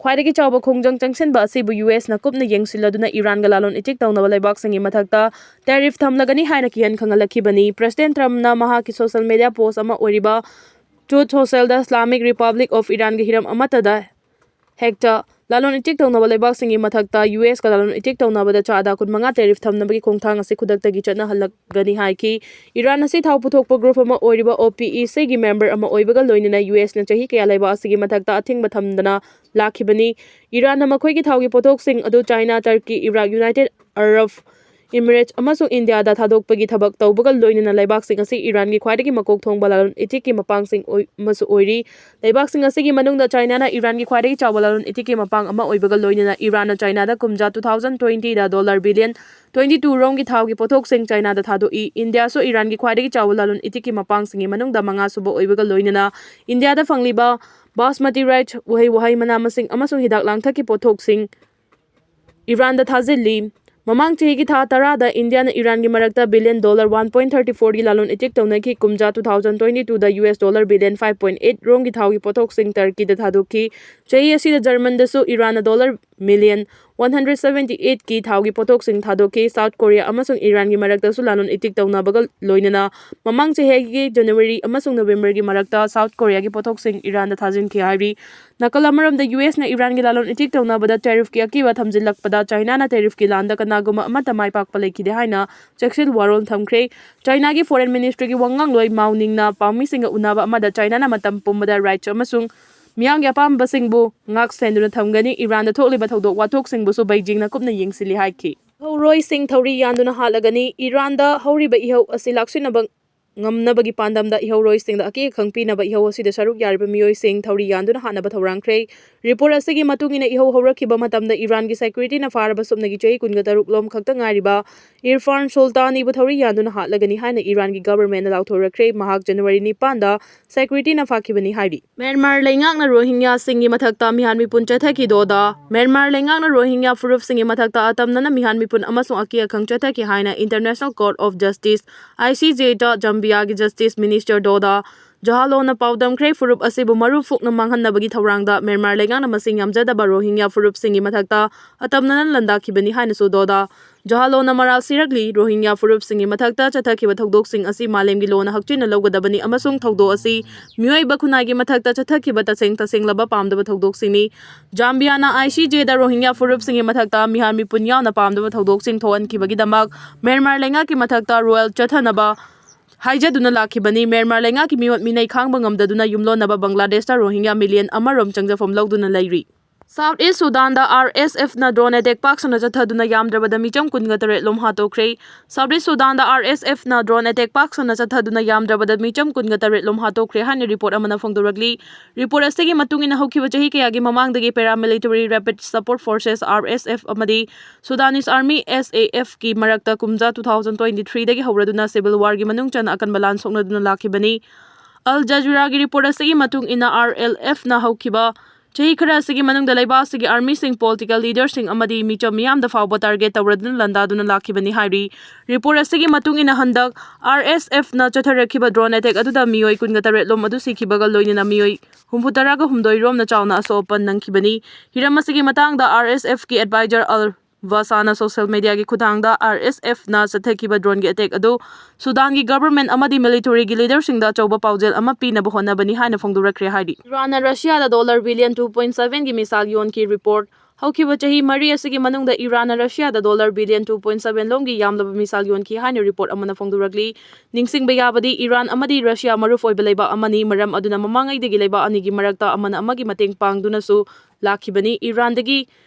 ꯈ꯭ꯋꯥꯏꯗꯒꯤ ꯆꯥꯎꯕ ꯈꯣꯡꯖꯪ ꯆꯪꯁꯤꯟꯕ ꯑꯁꯤꯕꯨ ꯌꯨ ꯑꯦꯁꯅ ꯀꯨꯞꯅ ꯌꯦꯡꯁꯤꯜꯂꯗꯨꯅ ꯏꯔꯥꯟꯒ ꯂꯂꯣꯟ ꯏꯇꯤꯛ ꯇꯧꯅꯕ ꯂꯩꯕꯥꯛꯁꯤꯡꯒꯤ ꯃꯊꯛꯇ tariff ꯊꯝꯂꯒꯅꯤ ꯍꯥꯏꯅ ꯀꯤꯍꯟ ꯈꯪꯍꯜꯂꯛꯈꯤꯕꯅꯤ꯫ President Trumpꯅ ꯃꯍꯥꯛꯀꯤ social media post ꯑꯃ ꯑꯣꯏꯔꯤꯕ Truth Socialꯗ Islamic Republic of Iranꯒꯤ ꯍꯤꯔꯝ ꯑꯃꯠꯇꯗ ꯍꯦꯛꯇ ꯂꯂꯣꯟ ꯏꯇꯤꯛ ꯇꯧꯅꯕ ꯂꯩꯕꯥꯛꯁꯤꯡꯒꯤ ꯃꯊꯛꯇ ꯌꯨ ꯑꯦꯁꯀ ꯂꯂꯣꯟ ꯏꯇꯤꯛ ꯇꯧꯅꯕꯗ ꯆꯥꯗ ꯀꯨꯟꯃꯉꯥ tariff ꯊꯝꯅꯕꯒꯤ ꯈꯣꯡꯊꯥꯡ ꯑꯁꯤ ꯈꯨꯗꯛꯇꯒꯤ ꯆꯠꯅꯍꯜꯂꯛꯀꯅꯤ ꯍꯥꯏꯈꯤ꯫ ꯏꯔꯥꯟ ꯑꯁꯤ ꯊꯥꯎ ꯄꯨꯊꯣꯛꯄ group ꯑꯃ ꯑꯣꯏꯔꯤꯕ OPECꯒꯤ member ꯑꯃ ꯑꯣꯏꯕꯒ ꯂꯣꯏꯅꯅ ꯌꯨ ꯑꯦꯁꯅ ꯆꯍꯤ ꯀꯌꯥ ꯂꯩꯕꯥꯛ ꯑꯁꯤꯒꯤ ꯃꯊꯛꯇ ꯑꯊꯤꯡꯕ ꯊꯝꯗꯅ ꯂꯥꯛꯈꯤꯕꯅꯤ꯫ ꯏꯔꯥꯟꯅ ꯃꯈꯣꯏꯒꯤ ꯊꯥꯎꯒꯤ ꯄꯣꯠꯊꯣꯛꯁꯤꯡ ꯑꯗꯨ China, Turkey, Iraq, United Arab Emirates ꯑꯃꯁꯨꯡ ꯏꯟꯗꯤꯌꯥꯗ ꯊꯥꯗꯣꯛꯄꯒꯤ ꯊꯕꯛ ꯇꯧꯕꯒ ꯂꯣꯏꯅꯅ ꯂꯩꯕꯥꯛꯁꯤꯡ ꯑꯁꯤ ꯏꯔꯥꯟꯒꯤ ꯈ꯭ꯋꯥꯏꯗꯒꯤ ꯃꯀꯣꯛ ꯊꯣꯡꯕ ꯂꯂꯣꯟ ꯏꯇꯤꯛꯀꯤ ꯃꯄꯥꯡꯁꯤꯡ ꯑꯣꯏ-, ꯑꯃꯁꯨ ꯑꯣꯏꯔꯤ꯫ ꯂꯩꯕꯥꯛꯁꯤꯡ ꯑꯁꯤꯒꯤ ꯃꯅꯨꯡꯗ ꯆꯥꯏꯅꯥꯅ ꯏꯔꯥꯟꯒꯤ ꯈ꯭ꯋꯥꯏꯗꯒꯤ ꯆꯥꯎꯕ ꯂꯂꯣꯟ ꯏꯇꯤꯛꯀꯤ ꯃꯄꯥꯡ ꯑꯃ ꯑꯣꯏꯕꯒ ꯂꯣꯏꯅꯅ ꯏꯔꯥꯟꯅ ꯆꯥꯏꯅꯥꯗ ꯀꯨꯝꯖꯥ two thousand twentyꯗ dollar billion twenty two ꯔꯣꯝꯒꯤ ꯊꯥꯎꯒꯤ ꯄꯣꯠꯊꯣꯛꯁꯤꯡ ꯆꯥꯏꯅꯥꯗ ꯊꯥꯗꯣꯛꯏ꯫ ꯏꯟꯗꯤꯌꯥꯁꯨ ꯏꯔꯥꯟꯒꯤ ꯈ꯭ꯋꯥꯏꯗꯒꯤ ꯆꯥꯎꯕ ꯂꯂꯣꯟ ꯏꯇꯤꯛꯀꯤ ꯃꯄꯥꯡꯁꯤꯡꯒꯤ ꯃꯅꯨꯡꯗ ꯃꯉꯥꯁꯨꯕ ꯑꯣꯏꯕꯒ ꯂꯣꯏꯅꯅ ꯏꯟꯗꯤꯌꯥꯗ ꯐꯪꯂꯤꯕ basmati rice, ꯎꯍꯩ ꯋꯥꯍꯩ, ꯃꯅꯥ ꯃꯁꯤꯡ ꯑꯃꯁꯨꯡ ꯍꯤꯗꯥꯛ ꯂꯥꯡꯊꯛꯀꯤ ꯄꯣꯠꯊꯣꯛꯁꯤꯡ ꯏꯔꯥꯟꯗ ꯊꯥꯖꯤꯜꯂꯤ꯫ ꯃꯃꯥꯡ ꯆꯍꯤꯒꯤ ꯊꯥ ꯇꯔꯥꯗ ꯏꯟꯗꯤꯌꯥꯅ ꯏꯔꯥꯟꯒꯤ ꯃꯔꯛꯇ billion dollar one point thirty fourꯒꯤ ꯂꯂꯣꯟ ꯏꯇꯤꯛ ꯇꯧꯅꯈꯤ꯫ ꯀꯨꯝꯖꯥ two thousand twenty twoꯗ U S dollar billion five point eight ꯔꯣꯝꯒꯤ ꯊꯥꯎꯒꯤ ꯄꯣꯠꯊꯣꯛꯁꯤꯡ ꯇꯔꯀꯤꯗ ꯊꯥꯗꯣꯛꯈꯤ꯫ ꯆꯍꯤ ꯑꯁꯤꯗ ꯖꯔꯃꯟꯗꯁꯨ ꯏꯔꯥꯟꯅ dollar million one hundred seventy eightꯀꯤ ꯊꯥꯎꯒꯤ ꯄꯣꯠꯊꯣꯛꯁꯤꯡ ꯊꯥꯗꯣꯛꯈꯤ꯫ ꯁꯥꯎꯠ ꯀꯣꯔꯤꯌꯥ ꯑꯃꯁꯨꯡ ꯏꯔꯥꯟꯒꯤ ꯃꯔꯛꯇꯁꯨ ꯂꯂꯣꯟ ꯏꯇꯤꯛ ꯇꯧꯅꯕꯒ ꯂꯣꯏꯅꯅ ꯃꯃꯥꯡ ꯆꯍꯤꯒꯤ ꯖꯅꯋꯥꯔꯤ ꯑꯃꯁꯨꯡ ꯅꯕꯦꯝꯕꯔꯒꯤ ꯃꯔꯛꯇ ꯁꯥꯎꯠ ꯀꯣꯔꯤꯌꯥꯒꯤ ꯄꯣꯠꯊꯣꯛꯁꯤꯡ ꯏꯔꯥꯟꯗ ꯊꯥꯖꯤꯟꯈꯤ ꯍꯥꯏꯔꯤ꯫ ꯅꯥꯀꯜ ꯑꯃꯔꯣꯝꯗ ꯌꯨ ꯑꯦꯁꯅ ꯏꯔꯥꯟꯒꯤ ꯂꯂꯣꯟ ꯏꯇꯤꯛ ꯇꯧꯅꯕꯗ tariffꯀꯤ ꯑꯀꯤꯕ ꯊꯝꯖꯤꯜꯂꯛꯄꯗ ꯆꯥꯏꯅꯥꯅ tariffꯀꯤ ꯂꯥꯟꯗ ꯀꯅꯥꯒꯨꯝꯕ ꯑꯃꯠꯇ ꯃꯥꯏ ꯄꯥꯛꯄ ꯂꯩꯈꯤꯗꯦ ꯍꯥꯏꯅ ꯆꯦꯛꯁꯤꯜ ꯋꯥꯔꯣꯜ ꯊꯝꯈ꯭ꯔꯦ꯫ ꯆꯥꯏꯅꯥꯒꯤ foreign ministryꯒꯤ ꯋꯥꯉꯥꯡꯂꯣꯏ ꯃꯥꯎ ꯅꯤꯡꯅ ꯄꯥꯎꯃꯤꯁꯤꯡꯒ ꯎꯅꯕ ꯑꯃꯗ ꯆꯥꯏꯅꯥꯅ ꯃꯇꯝ ꯄꯨꯝꯕꯗ rights ꯑꯃꯁꯨꯡ ꯃꯤꯌꯥꯝꯒꯤ ꯑꯄꯥꯝꯕꯁꯤꯡꯕꯨ ꯉꯥꯛ ꯁꯦꯟꯗꯨꯅ ꯊꯝꯒꯅꯤ, ꯏꯔꯥꯟꯗ ꯊꯣꯛꯂꯤꯕ ꯊꯧꯗꯣꯛ ꯋꯥꯊꯣꯛꯁꯤꯡꯕꯨꯁꯨ ꯕꯩꯖꯤꯡꯅ ꯀꯨꯞꯅ ꯌꯦꯡꯁꯤꯜꯂꯤ ꯍꯥꯏꯈꯤ꯫ ꯏꯍꯧꯔꯣꯏꯁꯤꯡ ꯊꯧꯔꯤ ꯌꯥꯟꯗꯨꯅ ꯍꯥꯠꯂꯒꯅꯤ꯫ ꯏꯔꯥꯟꯗ ꯍꯧꯔꯤꯕ ꯏꯍꯧ ꯑꯁꯤ ꯂꯥꯛꯁꯤꯟꯅꯕ ꯉꯝꯅꯕꯒꯤ ꯄꯥꯟꯗꯝꯗ ꯏꯍꯧꯔꯣꯏꯁꯤꯡꯗ ꯑꯀꯤ ꯑꯈꯪ ꯄꯤꯅꯕ ꯏꯍꯧ ꯑꯁꯤꯗ ꯁꯔꯨꯛ ꯌꯥꯔꯤꯕ ꯃꯤꯑꯣꯏꯁꯤꯡ ꯊꯧꯔꯤ ꯌꯥꯟꯗꯨꯅ ꯍꯥꯠꯅꯕ ꯊꯧꯔꯥꯡꯈ꯭ꯔꯦ꯫ Report ꯑꯁꯤꯒꯤ ꯃꯇꯨꯡ ꯏꯟꯅ ꯏꯍꯧ ꯍꯧꯔꯛꯈꯤꯕ ꯃꯇꯝꯗ ꯏꯔꯥꯟꯒꯤ securityꯅ ꯐꯥꯔꯕ ꯁꯨꯞꯅꯒꯤ ꯆꯍꯤ ꯀꯨꯟꯒ ꯇꯔꯨꯛ ꯂꯣꯝ ꯈꯛꯇ ꯉꯥꯏꯔꯤꯕ ꯏꯔꯐꯥꯟ ꯁꯨꯜꯇꯥꯅꯤꯕꯨ ꯊꯧꯔꯤ ꯌꯥꯟꯗꯨꯅ ꯍꯥꯠꯂꯒꯅꯤ ꯍꯥꯏꯅ ꯏꯔꯥꯟꯒꯤ governmentꯅ ꯂꯥꯎꯊꯣꯔꯛꯈ꯭ꯔꯦ꯫ ꯃꯍꯥꯛ ꯖꯅꯋꯥꯔꯤ ꯅꯤꯄꯥꯟꯗ securityꯅ ꯐꯥꯈꯤꯕꯅꯤ ꯍꯥꯏꯔꯤ꯫ ꯃ꯭ꯌꯥꯟꯃꯥꯔ ꯂꯩꯉꯥꯛꯅ ꯔꯣꯍꯤꯡꯒ꯭ꯌꯥꯁꯤꯡꯒꯤ ꯃꯊꯛꯇ ꯃꯤꯍꯥꯠ ꯃꯤꯄꯨꯟ ꯆꯠꯊꯈꯤ꯫ ꯗꯣꯗꯥ ꯃ꯭ꯌꯥꯟꯃꯥꯔ ꯂꯩꯉꯥꯛꯅ ꯔꯣꯍꯤꯡꯒ꯭ꯌꯥ ꯐꯨꯔꯨꯞꯁꯤꯡꯒꯤ ꯃꯊꯛꯇ ꯑꯇꯝꯅꯅ ꯃꯤꯍꯥꯠ ꯃꯤꯄꯨꯟ ꯑꯃꯁꯨꯡ ꯑꯀꯤ ꯑꯈꯪ ꯆꯠꯊꯈꯤ ꯍꯥꯏꯅ International Court of Justice, ICJꯗ ꯖꯝꯕꯤꯌꯥꯒꯤ justice minister ꯗꯣꯗꯥ ꯖꯣꯍꯥꯂꯣꯅ ꯄꯥꯎꯗꯝꯈ꯭ꯔꯦ꯫ ꯐꯨꯔꯨꯞ ꯑꯁꯤꯕꯨ ꯃꯔꯨ ꯐꯨꯛꯅ ꯃꯥꯡꯍꯟꯅꯕꯒꯤ ꯊꯧꯔꯥꯡꯗ ꯃ꯭ꯌꯥꯟꯃꯥꯔ ꯂꯩꯉꯥꯛꯅ ꯃꯁꯤꯡ ꯌꯥꯝꯖꯗꯕ ꯔꯣꯍꯤꯡꯒ꯭ꯌꯥ ꯐꯨꯔꯨꯞꯁꯤꯡꯒꯤ ꯃꯊꯛꯇ ꯑꯇꯝꯅꯅ ꯂꯥꯟꯗꯥꯈꯤꯕꯅꯤ ꯍꯥꯏꯅꯁꯨ ꯗꯣꯗꯥ ꯖꯣꯍꯥꯂꯣꯅ ꯃꯔꯥꯜ ꯁꯤꯔꯛꯂꯤ꯫ ꯔꯣꯍꯤꯡꯒ꯭ꯌꯥ ꯐꯨꯔꯨꯞꯁꯤꯡꯒꯤ ꯃꯊꯛꯇ ꯆꯠꯊꯈꯤꯕ ꯊꯧꯗꯣꯛꯁꯤꯡ ꯑꯁꯤ ꯃꯥꯂꯦꯝꯒꯤ ꯂꯣꯅ ꯍꯛꯆꯤꯟꯅ ꯂꯧꯒꯗꯕꯅꯤ ꯑꯃꯁꯨꯡ ꯊꯧꯗꯣꯛ ꯑꯁꯤ ꯃꯤꯑꯣꯏꯕ ꯈꯨꯟꯅꯥꯏꯒꯤ ꯃꯊꯛꯇ ꯆꯠꯊꯈꯤꯕ ꯇꯁꯦꯡ ꯇꯁꯦꯡꯂꯕ ꯄꯥꯝꯗꯕ ꯊꯧꯗꯣꯛꯁꯤꯡꯅꯤ꯫ ꯖꯥꯝꯕꯤꯌꯥꯅ ꯑꯥꯏ ꯁꯤ ꯖꯦꯗ ꯔꯣꯍꯤꯡꯒ꯭ꯌꯥ ꯐꯨꯔꯨꯞꯁꯤꯡꯒꯤ ꯃꯊꯛꯇ ꯃꯤꯍꯥꯠ ꯃꯤꯄꯨꯟ ꯌꯥꯎꯅ ꯄꯥꯝꯗꯕ ꯊꯧꯗꯣꯛꯁꯤꯡ ꯊꯣꯛꯍꯟꯈꯤꯕꯒꯤꯗꯃꯛ ꯃ꯭ꯌꯥꯟꯃꯥꯔ ꯂꯩꯉꯥꯛꯀꯤ ꯃꯊꯛꯇ ꯔꯣꯌꯦꯜ ꯆꯠꯊꯅꯕ ꯍꯥꯏꯖꯗꯨꯅ ꯂꯥꯛꯈꯤꯕꯅꯤ꯫ ꯃ꯭ꯌꯥꯟꯃꯥꯔ ꯂꯩꯉꯥꯛꯀꯤ ꯃꯤꯑꯣꯠ ꯃꯤꯅꯩ ꯈꯥꯡꯕ ꯉꯝꯗꯗꯨꯅ ꯌꯨꯝꯂꯣꯟꯅꯕ ꯕꯪꯒ꯭ꯂꯥꯗꯦꯁꯇ ꯔꯣꯍꯤꯡꯒ꯭ꯌꯥ ꯃꯤꯂꯤꯌꯟ ꯑꯃꯔꯣꯝ ꯆꯪꯖꯐꯝ ꯂꯧꯗꯨꯅ ꯂꯩꯔꯤ꯫ ꯁꯥꯎꯠ ꯏꯁ ꯁꯨꯗꯥꯟꯗ ꯑꯥꯔ ꯑꯦꯁ ꯑꯦꯐꯅ ꯗ꯭ꯔꯣꯟ ꯑꯦꯇꯦꯛ ꯄꯥꯛ ꯁꯟꯅ ꯆꯠꯊꯗꯨꯅ ꯌꯥꯝꯗ꯭ꯔꯕꯗ ꯃꯤꯆꯝ ꯀꯨꯟꯒ ꯇꯔꯦꯠ ꯂꯣꯝ ꯍꯥꯠꯇꯣꯛꯈ꯭ꯔꯦ꯫ ꯁꯥꯎꯠ ꯏꯁ ꯁꯨꯗꯥꯟꯗ ꯑꯥꯔ ꯑꯦꯁ ꯑꯦꯐꯅ ꯗ꯭ꯔꯣꯟ ꯑꯦꯇꯦꯛ ꯄꯥꯛ ꯁꯟꯅ ꯆꯠꯊꯗꯨꯅ ꯌꯥꯝꯗ꯭ꯔꯕꯗ ꯃꯤꯆꯝ ꯀꯨꯟꯒ ꯇꯔꯦꯠ ꯂꯣꯝ ꯍꯥꯠꯇꯣꯛꯈ꯭ꯔꯦ ꯍꯥꯏꯅ ꯔꯤꯄꯣꯔꯠ ꯑꯃꯅ ꯐꯣꯡꯗꯣꯔꯛꯂꯤ꯫ ꯔꯤꯄꯣꯔꯠ ꯑꯁꯤꯒꯤ ꯃꯇꯨꯡ ꯏꯟꯅ ꯍꯧꯈꯤꯕ ꯆꯍꯤ ꯀꯌꯥꯒꯤ ꯃꯃꯥꯡꯗꯒꯤ paramilitary Rapid Support Forces, R S F, ꯑꯃꯗꯤ Sudanese Army, S A F, ꯀꯤ ꯃꯔꯛꯇ ꯀꯨꯝꯖꯥ two thousand twenty three ꯗꯒꯤ ꯍꯧꯔꯗꯨꯅ civil war ꯒꯤ ꯃꯅꯨꯡ ꯆꯟꯅ ꯑꯀꯟꯕ ꯂꯥꯟ ꯁꯣꯛꯅꯗꯨꯅ ꯂꯥꯛꯈꯤꯕꯅꯤ꯫ ꯑꯜ ꯖꯖꯤꯔꯥꯒꯤ ꯔꯤꯄꯣꯔꯠ ꯑꯁꯤꯒꯤ ꯃꯇꯨꯡ ꯏꯟꯅ, ꯑꯥꯔ ꯑꯦꯜ ꯑꯦꯐꯅ ꯍꯧꯈꯤꯕ ꯆꯍꯤ ꯈꯔ ꯑꯁꯤꯒꯤ ꯃꯅꯨꯡꯗ ꯂꯩꯕꯥꯛ ꯑꯁꯤꯒꯤ ꯑꯥꯔꯃꯤꯁꯤꯡ, ꯄꯣꯂꯤꯇꯤꯀꯦꯜ ꯂꯤꯗꯔꯁꯤꯡ ꯑꯃꯗꯤ ꯃꯤꯆꯝ ꯃꯤꯌꯥꯝꯗ ꯐꯥꯎꯕ ꯇꯥꯔꯒꯦꯠ ꯇꯧꯔꯗꯨꯅ ꯂꯥꯟꯗꯥꯗꯨꯅ ꯂꯥꯛꯈꯤꯕꯅꯤ ꯍꯥꯏꯔꯤ꯫ ꯔꯤꯄꯣꯔꯠ ꯑꯁꯤꯒꯤ ꯃꯇꯨꯡ ꯏꯟꯅ, ꯍꯟꯗꯛ ꯑꯥꯔ ꯑꯦꯁ ꯑꯦꯐꯅ ꯆꯠꯊꯔꯛꯈꯤꯕ ꯗ꯭ꯔꯣꯟ ꯑꯦꯇꯦꯛ ꯑꯗꯨꯗ ꯃꯤꯑꯣꯏ ꯀꯨꯟꯒ ꯇꯔꯦꯠ ꯂꯣꯝ ꯑꯗꯨ ꯁꯤꯈꯤꯕꯒ ꯂꯣꯏꯅꯅ ꯃꯤꯑꯣꯏ ꯍꯨꯝꯐꯨ ꯇꯔꯥꯒ ꯍꯨꯝꯗꯣꯏ ꯔꯣꯝꯅ ꯆꯥꯎꯅ ꯑꯁꯣꯛ ꯑꯄꯟ ꯅꯪꯈꯤꯕꯅꯤ꯫ ꯍꯤꯔꯝ ꯑꯁꯤꯒꯤ ꯃꯇꯥꯡꯗ ꯑꯥꯔ ꯑꯦꯁ ꯑꯦꯐꯀꯤ ꯑꯦꯗꯚꯥꯏꯖꯔ ꯑꯜ ꯋꯥꯁꯥꯅ ꯁꯣꯁꯤꯌꯦꯜ ꯃꯤꯗꯤꯌꯥꯒꯤ ꯈꯨꯠꯊꯥꯡꯗ ꯑꯥꯔ ꯑꯦꯁ ꯑꯦꯐꯅ ꯆꯠꯊꯈꯤꯕ ꯗ꯭ꯔꯣꯟꯒꯤ ꯑꯦꯇꯦꯛ ꯑꯗꯨ ꯁꯨꯗꯥꯟꯒꯤ ꯒꯚꯔꯟꯃꯦꯟꯠ ꯑꯃꯗꯤ ꯃꯤꯂꯤꯇꯔꯤꯒꯤ ꯂꯤꯗꯔꯁꯤꯡꯗ ꯑꯆꯧꯕ ꯄꯥꯎꯖꯦꯜ ꯑꯃ ꯄꯤꯅꯕ ꯍꯣꯠꯅꯕꯅꯤ ꯍꯥꯏꯅ ꯐꯣꯡꯗꯣꯔꯛꯈ꯭ꯔꯦ ꯍꯥꯏꯔꯤ꯫ ꯏꯔꯥꯟꯅ ꯔꯁꯤꯌꯥꯗ dollar billion two point seven ꯒꯤ ꯃꯤꯁꯥꯏꯜ ꯌꯣꯟꯈꯤ꯫ ꯔꯤꯄꯣꯔꯠ꯫ ꯍꯧꯈꯤꯕ ꯆꯍꯤ ꯃꯔꯤ ꯑꯁꯤꯒꯤ ꯃꯅꯨꯡꯗ ꯏꯔꯥꯟꯅ ꯔꯁꯤꯌꯥꯗ dollar billion two point seven ꯂꯣꯝꯒꯤ ꯌꯥꯝꯂꯕ ꯃꯤꯁꯥꯏꯜ ꯌꯣꯟꯈꯤ ꯍꯥꯏꯅ ꯔꯤꯄꯣꯔꯠ ꯑꯃꯅ ꯐꯣꯡꯗꯣꯔꯛꯂꯤ꯫ ꯅꯤꯡꯁꯤꯡꯕ ꯌꯥꯕꯗꯤ, ꯏꯔꯥꯟ ꯑꯃꯗꯤ ꯔꯁꯤꯌꯥ ꯃꯔꯨꯞ ꯑꯣꯏꯕ ꯂꯩꯕꯥꯛ ꯑꯃꯅꯤ, ꯃꯔꯝ ꯑꯗꯨꯅ ꯃꯃꯥꯡꯉꯩꯗꯒꯤ ꯂꯩꯕꯥꯛ ꯑꯅꯤꯒꯤ ꯃꯔꯛꯇ ꯑꯃꯅ ꯑꯃꯒꯤ ꯃꯇꯦꯡ ꯄꯥꯡꯗꯨꯅꯁꯨ ꯂꯥꯛꯈꯤꯕꯅꯤ꯫ ꯏꯔꯥꯟꯗꯒꯤ